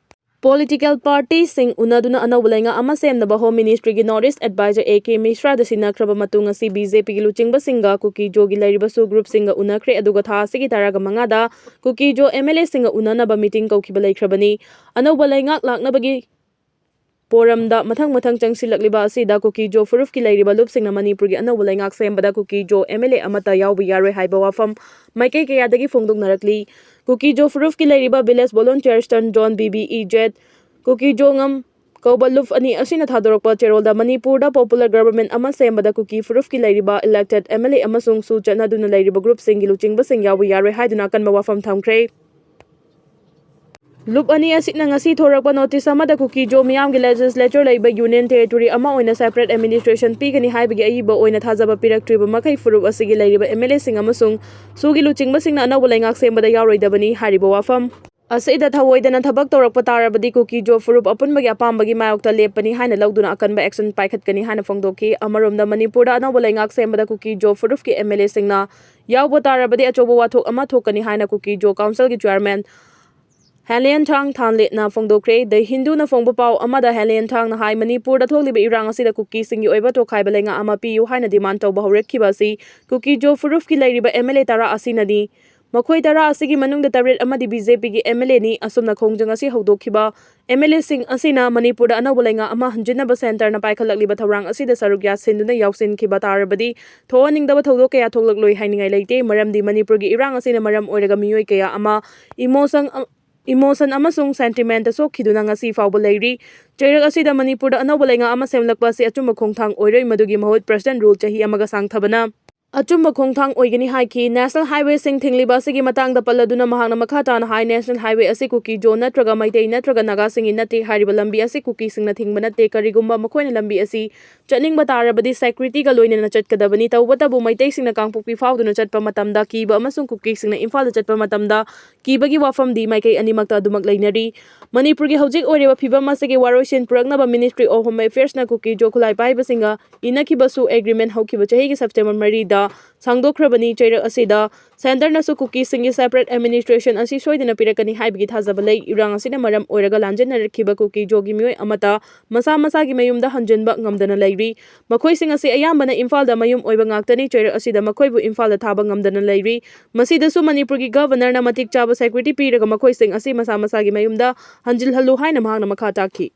ꯄꯣꯂꯤꯇꯤꯀꯦꯜ ꯄꯥꯔꯇꯤꯁꯤꯡ ꯎꯅꯗꯨꯅ ꯑꯅꯧꯕ ꯂꯩꯉꯥꯛ ꯑꯃ ꯁꯦꯝꯅꯕ ꯍꯣꯝ ꯃꯤꯅꯤꯁꯇ꯭ꯔꯤꯒꯤ north east adviser A K ꯃꯤꯁ꯭ꯔꯥꯗ ꯁꯤꯟꯅꯈ꯭ꯔꯕ ꯃꯇꯨꯡ ꯉꯁꯤ ꯕꯤ ꯖꯦ ꯄꯤꯒꯤ ꯂꯨꯆꯤꯡꯕꯁꯤꯡꯒ ꯀꯨꯀꯤ ꯖꯣꯒꯤ ꯂꯩꯔꯤꯕꯁꯨ ꯒ꯭ꯔꯨꯞꯁꯤꯡꯒ ꯎꯅꯈ꯭ꯔꯦ꯫ ꯑꯗꯨꯒ ꯊꯥ ꯑꯁꯤꯒꯤ ꯇꯔꯥꯒ ꯃꯉꯥꯗ ꯀꯨꯀꯤ ꯖꯣ ꯑꯦꯝ ꯑꯦꯜ ꯑꯦꯁꯤꯡꯒ ꯎꯅꯅꯕ ꯃꯤꯇꯤꯡ ꯀꯧꯈꯤꯕ ꯂꯩꯈ꯭ꯔꯕꯅꯤ꯫ ꯑꯅꯧꯕ ꯂꯩꯉꯥꯛ ꯂꯥꯛꯅꯕꯒꯤ ꯄꯣꯔꯝꯗ ꯃꯊꯪ ꯃꯊꯪ ꯆꯪꯁꯤꯜꯂꯛꯂꯤꯕ ꯑꯁꯤꯗ ꯀꯨꯀꯤ ꯖꯣ ꯐꯨꯔꯨꯞꯀꯤ ꯂꯩꯔꯤꯕ ꯂꯨꯞꯁꯤꯡꯅ ꯃꯅꯤꯄꯨꯔꯒꯤ ꯑꯅꯧꯕ ꯂꯩꯉꯥꯛ ꯁꯦꯝꯕꯗ ꯀꯨꯀꯤ ꯖꯣ ꯑꯦꯝ ꯑꯦꯜ ꯑꯦ ꯑꯃꯠꯇ ꯌꯥꯎꯕ ꯌꯥꯔꯣꯏ ꯍꯥꯏꯕ ꯋꯥꯐꯝ ꯃꯥꯏꯀꯩ ꯀꯌꯥꯗꯒꯤ ꯐꯣꯡꯗꯣꯛꯅꯔꯛꯂꯤ꯫ ꯀꯨꯀꯤ ꯖꯣ ꯐꯨꯔꯨꯞꯀꯤ ꯂꯩꯔꯤꯕ village volunteer eastern zone, V V E Z, Kuki Zo ꯉꯝ ꯀꯧꯕ ꯂꯨꯞ ꯑꯅꯤ ꯑꯁꯤꯅ ꯊꯥꯗꯣꯔꯛꯄ ꯆꯦꯔꯣꯜꯗ ꯃꯅꯤꯄꯨꯔꯗ ꯄꯣꯄꯨꯂꯔ ꯒꯚꯔꯟꯃꯦꯟꯠ ꯑꯃ ꯁꯦꯝꯕꯗ ꯀꯨꯀꯤ ꯐꯨꯔꯨꯞꯀꯤ ꯂꯩꯔꯤꯕ ꯏꯂꯦꯛꯇꯦꯗ ꯑꯦꯝ ꯑꯦꯜ ꯑꯦ ꯑꯃꯁꯨꯡ ꯁꯨ ꯆꯠꯅꯗꯨꯅ ꯂꯩꯔꯤꯕ ꯒ꯭ꯔꯨꯞꯁꯤꯡꯒꯤ ꯂꯨꯆꯤꯡꯕꯁꯤꯡ ꯌꯥꯎꯕ ꯌꯥꯔꯣꯏ ꯍꯥꯏꯗꯨꯅ ꯑꯀꯟꯕ ꯋꯥꯐꯝ ꯊꯝꯈ꯭ꯔꯦ꯫ ꯂꯨꯞ ꯑꯅꯤ ꯑꯁꯤꯅ ꯉꯁꯤ ꯊꯣꯔꯛꯄ ꯅꯣꯇꯤꯁ ꯑꯃꯗ ꯀꯨꯀꯤ ꯖꯣ ꯃꯤꯌꯥꯝꯒꯤ ꯂꯦꯖꯤꯁꯂꯦꯆꯔ ꯂꯩꯕ ꯌꯨꯅꯤꯌꯟ ꯇꯦꯔꯤꯇꯣꯔꯤ ꯑꯃ ꯑꯣꯏꯅ ꯁꯦꯄꯔꯦꯠ ꯑꯦꯗꯃꯤꯅꯤꯁꯇ꯭ꯔꯦꯁꯟ ꯄꯤꯒꯅꯤ ꯍꯥꯏꯕꯒꯤ ꯑꯏꯕ ꯑꯣꯏꯅ ꯊꯥꯖꯕ ꯄꯤꯔꯛꯇ꯭ꯔꯤꯕ ꯃꯈꯩ ꯐꯨꯔꯨꯞ ꯑꯁꯤꯒꯤ ꯂꯩꯔꯤꯕ ꯑꯦꯝ ꯑꯦꯜ ꯑꯦꯁꯤꯡ ꯑꯃꯁꯨꯡ ꯁꯨꯒꯤ ꯂꯨꯆꯤꯡꯕꯁꯤꯡꯅ ꯑꯅꯧꯕ ꯂꯩꯉꯥꯛ ꯁꯦꯝꯕꯗ ꯌꯥꯎꯔꯣꯏꯗꯕꯅꯤ ꯍꯥꯏꯔꯤꯕ ꯋꯥꯐꯝ ꯑꯁꯤꯗ ꯊꯑꯣꯏꯗꯅ ꯊꯕꯛ ꯇꯧꯔꯛꯄ ꯇꯥꯔꯕꯗꯤ ꯀꯨꯀꯤ ꯖꯣ ꯐꯨꯔꯨꯞ ꯑꯄꯨꯟꯕꯒꯤ ꯑꯄꯥꯝꯕꯒꯤ ꯃꯥꯌꯣꯛꯇ ꯂꯦꯞꯄꯅꯤ ꯍꯥꯏꯅ ꯂꯧꯗꯨꯅ ꯑꯀꯟꯕ ꯑꯦꯛꯁꯟ ꯄꯥꯏꯈꯠꯀꯅꯤ ꯍꯥꯏꯅ ꯐꯣꯡꯗꯣꯛꯈꯤ꯫ ꯑꯃꯔꯣꯝꯗ ꯃꯅꯤꯄꯨꯔꯗ ꯑꯅꯧꯕ ꯂꯩꯉꯥꯛ ꯁꯦꯝꯕꯗ ꯀꯨꯀꯤ ꯖꯣ ꯐꯨꯔꯨꯞꯀꯤ ꯑꯦꯝ ꯑꯦꯜ ꯑꯦꯁꯤꯡꯅ ꯌꯥꯎꯕ ꯇꯥꯔꯕꯗꯤ ꯑꯆꯧꯕ ꯋꯥꯊꯣꯛ ꯑꯃ ꯊꯣꯛꯀꯅꯤ ꯍꯥꯏꯅ ꯀꯨꯀꯤ ꯖꯣ ꯀꯥꯎꯟꯁꯤꯜꯒꯤ ꯆꯤꯌꯔꯃꯦꯟ ꯍꯦꯂꯤꯌꯟ ꯊꯥꯡ ꯊꯥꯟꯂꯦꯠꯅ ꯐꯣꯡꯗꯣꯛꯈ꯭ꯔꯦ꯫ ꯗ ꯍꯤꯟꯗꯨꯅ ꯐꯣꯡꯕ ꯄꯥꯎ ꯑꯃꯗ ꯍꯦꯂꯤꯌꯟ ꯊꯥꯡꯅ ꯍꯥꯏ, ꯃꯅꯤꯄꯨꯔꯗ ꯊꯣꯛꯂꯤꯕ ꯏꯔꯥꯡ ꯑꯁꯤꯗ ꯀꯨꯀꯤꯁꯤꯡꯒꯤ ꯑꯣꯏꯕ ꯇꯣꯈꯥꯏꯕ ꯂꯩꯉꯥꯛ ꯑꯃ ꯄꯤꯌꯨ ꯍꯥꯏꯅ ꯗꯤꯃꯥꯟ ꯇꯧꯕ ꯍꯧꯔꯛꯈꯤꯕ ꯑꯁꯤ ꯀꯨꯀꯤ ꯖꯣ ꯐꯨꯔꯨꯞꯀꯤ ꯂꯩꯔꯤꯕ ꯑꯦꯝ ꯑꯦꯜ ꯑꯦ ꯇꯔꯥ ꯑꯁꯤꯅꯅꯤ꯫ ꯃꯈꯣꯏ ꯇꯔꯥ ꯑꯁꯤꯒꯤ ꯃꯅꯨꯡꯗ ꯇꯔꯦꯠ ꯑꯃꯗꯤ ꯕꯤ ꯖꯦ ꯄꯤꯒꯤ ꯑꯦꯝ ꯑꯦꯜ ꯑꯦꯅꯤ꯫ ꯑꯁꯨꯝꯅ ꯈꯣꯡꯖꯪ ꯑꯁꯤ ꯍꯧꯗꯣꯛꯈꯤꯕ ꯑꯦꯝ ꯑꯦꯜ ꯑꯦꯁꯤꯡ ꯑꯁꯤꯅ ꯃꯅꯤꯄꯨꯔꯗ ꯑꯅꯧꯕ ꯂꯩꯉꯥꯛ ꯑꯃ ꯍꯟꯖꯤꯟꯅꯕ ꯁꯦꯟꯇꯔꯅ ꯄꯥꯏꯈꯠꯂꯛꯂꯤꯕ ꯊꯧꯔꯥꯡ ꯑꯁꯤꯗ ꯁꯔꯨꯛ ꯌꯥꯁꯤꯟꯗꯨꯅ ꯌꯥꯎꯁꯤꯟꯈꯤꯕ ꯇꯥꯔꯕꯗꯤ ꯊꯣꯛꯍꯟꯅꯤꯡꯗꯕ ꯊꯧꯗꯣꯛ ꯀꯌꯥ ꯊꯣꯛꯂꯛꯂꯣꯏ ꯍꯥꯏꯅꯤꯡꯉꯥꯏ ꯂꯩꯇꯦ꯫ ꯃꯔꯝꯗꯤ ꯃꯅꯤꯄꯨꯔꯒꯤ ꯏꯔꯥꯡ ꯑꯁꯤꯅ ꯃꯔꯝ ꯑꯣꯏꯔꯒ ꯃꯤꯑꯣꯏ ꯀꯌꯥ ꯑꯃ ꯏꯃꯣꯁꯪ ꯑ-, emotion ꯑꯃꯁꯨꯡ sentiment ꯁꯣꯛꯈꯤꯗꯨꯅ ꯉꯁꯤ ꯐꯥꯎꯕ ꯂꯩꯔꯤ꯫ ꯆꯩꯔꯛ ꯑꯁꯤꯗ ꯃꯅꯤꯄꯨꯔꯗ ꯑꯅꯧꯕ ꯂꯩꯉꯥꯛ ꯑꯃ ꯁꯦꯝꯂꯛꯄ ꯑꯁꯤ ꯑꯆꯨꯝꯕ ꯈꯣꯡꯊꯥꯡ ꯑꯣꯏꯔꯣꯏ, ꯃꯗꯨꯒꯤ ꯃꯍꯨꯠ President Rule ꯆꯍꯤ ꯑꯃꯒ ꯁꯥꯡꯊꯕꯅ ꯑꯆꯨꯝꯕ ꯈꯣꯡꯊꯥꯡ ꯑꯣꯏꯒꯅꯤ ꯍꯥꯏꯈꯤ꯫ National Highwayꯁꯤꯡ ꯊꯤꯡꯂꯤꯕ ꯑꯁꯤꯒꯤ ꯃꯇꯥꯡꯗ ꯄꯜꯂꯗꯨꯅ ꯃꯍꯥꯛꯅ ꯃꯈꯥ ꯇꯥꯅ ꯍꯥꯏ, National Highway ꯑꯁꯤ ꯀꯨꯀꯤ-ꯖꯣ ꯅꯠꯇ꯭ꯔꯒ ꯃꯩꯇꯩ ꯅꯠꯇ꯭ꯔꯒ ꯅꯥꯒꯥꯁꯤꯡꯒꯤ ꯅꯠꯇꯦ꯫ ꯍꯥꯏꯔꯤꯕ ꯂꯝꯕꯤ ꯑꯁꯤ ꯀꯨꯀꯤꯁꯤꯡꯅ ꯊꯤꯡꯕ ꯅꯠꯇꯦ꯫ ꯀꯔꯤꯒꯨꯝꯕ ꯃꯈꯣꯏꯅ ꯂꯝꯕꯤ ꯑꯁꯤ ꯆꯠꯅꯤꯡꯕ ꯇꯥꯔꯕꯗꯤ securityꯒ ꯂꯣꯏꯅꯅ ꯆꯠꯀꯗꯕꯅꯤ꯫ ꯇꯧꯕꯇꯕꯨ ꯃꯩꯇꯩꯁꯤꯡꯅ ꯀꯥꯡꯄꯣꯛꯄꯤ ꯐꯥꯎꯗꯨꯅ ꯆꯠꯄ ꯃꯇꯝꯗ ꯀꯤꯕ ꯑꯃꯁꯨꯡ ꯀꯨꯀꯤꯁꯤꯡꯅ ꯏꯝꯐꯥꯜꯗ ꯆꯠꯄ ꯃꯇꯝꯗ ꯀꯤꯕꯒꯤ ꯋꯥꯐꯝꯗꯤ ꯃꯥꯏꯀꯩ ꯑꯅꯤꯃꯛꯇ ꯑꯗꯨꯃꯛ ꯂꯩꯅꯔꯤ꯫ ꯃꯅꯤꯄꯨꯔꯒꯤ ꯍꯧꯖꯤꯛ ꯑꯣꯏꯔꯤꯕ ꯐꯤꯕꯝ ꯑꯁꯤꯒꯤ ꯋꯥꯔꯣꯏꯁꯤꯟ ꯄꯨꯔꯛꯅꯕ Ministry of Home Affairsꯅ ꯀꯨꯀꯤ-ꯖꯣ ꯈꯨꯠꯂꯥꯏ ꯄꯥꯏꯕꯁꯤꯡꯒ ꯏꯅꯈꯤꯕꯁꯨ agreement ꯍꯧꯈꯤꯕ ꯆꯍꯤꯒꯤ September ꯃꯔꯤꯗ ꯁꯥꯡꯗꯣꯛꯈ꯭ꯔꯕꯅꯤ꯫ ꯆꯩꯔꯛ ꯑꯁꯤꯗ centreꯅꯁꯨ ꯀꯨꯀꯤꯁꯤꯡꯒꯤ separate administration ꯑꯁꯤ ꯁꯣꯏꯗꯅ ꯄꯤꯔꯛꯀꯅꯤ ꯍꯥꯏꯕꯒꯤ ꯊꯥꯖꯕ ꯂꯩ꯫ ꯏꯔꯥꯡ ꯑꯁꯤꯅ ꯃꯔꯝ ꯑꯣꯏꯔꯒ ꯂꯥꯟꯖꯦꯟꯅꯔꯛꯈꯤꯕ ꯀꯨꯀꯤ-ꯖꯣꯒꯤ ꯃꯤꯑꯣꯏ ꯑꯃꯠꯇ ꯃꯁꯥ ꯃꯁꯥꯒꯤ ꯃꯌꯨꯝꯗ ꯍꯟꯖꯤꯟꯕ ꯉꯝꯗꯅ ꯂꯩꯔꯤ꯫ ꯃꯈꯣꯏꯁꯤꯡ ꯑꯁꯤ ꯑꯌꯥꯝꯕꯅ ꯏꯝꯐꯥꯜꯗ ꯃꯌꯨꯝ ꯑꯣꯏꯕ ꯉꯥꯛꯇꯅꯤ꯫ ꯆꯩꯔꯛ ꯑꯁꯤꯗ ꯃꯈꯣꯏꯕꯨ ꯏꯝꯐꯥꯜꯗ ꯊꯥꯕ ꯉꯝꯗꯅ ꯂꯩꯔꯤ꯫ ꯃꯁꯤꯗꯁꯨ ꯃꯅꯤꯄꯨꯔꯒꯤ Governorꯅ ꯃꯇꯤꯛ ꯆꯥꯕ security ꯄꯤꯔꯒ ꯃꯈꯣꯏꯁꯤꯡ ꯑꯁꯤ ꯃꯁꯥ ꯃꯁꯥꯒꯤ ꯃꯌꯨꯝꯗ ꯍꯟꯖꯤꯜꯍꯜꯂꯨ ꯍꯥꯏꯅ ꯃꯍꯥꯛꯅ ꯃꯈꯥ ꯇꯥꯈꯤ꯫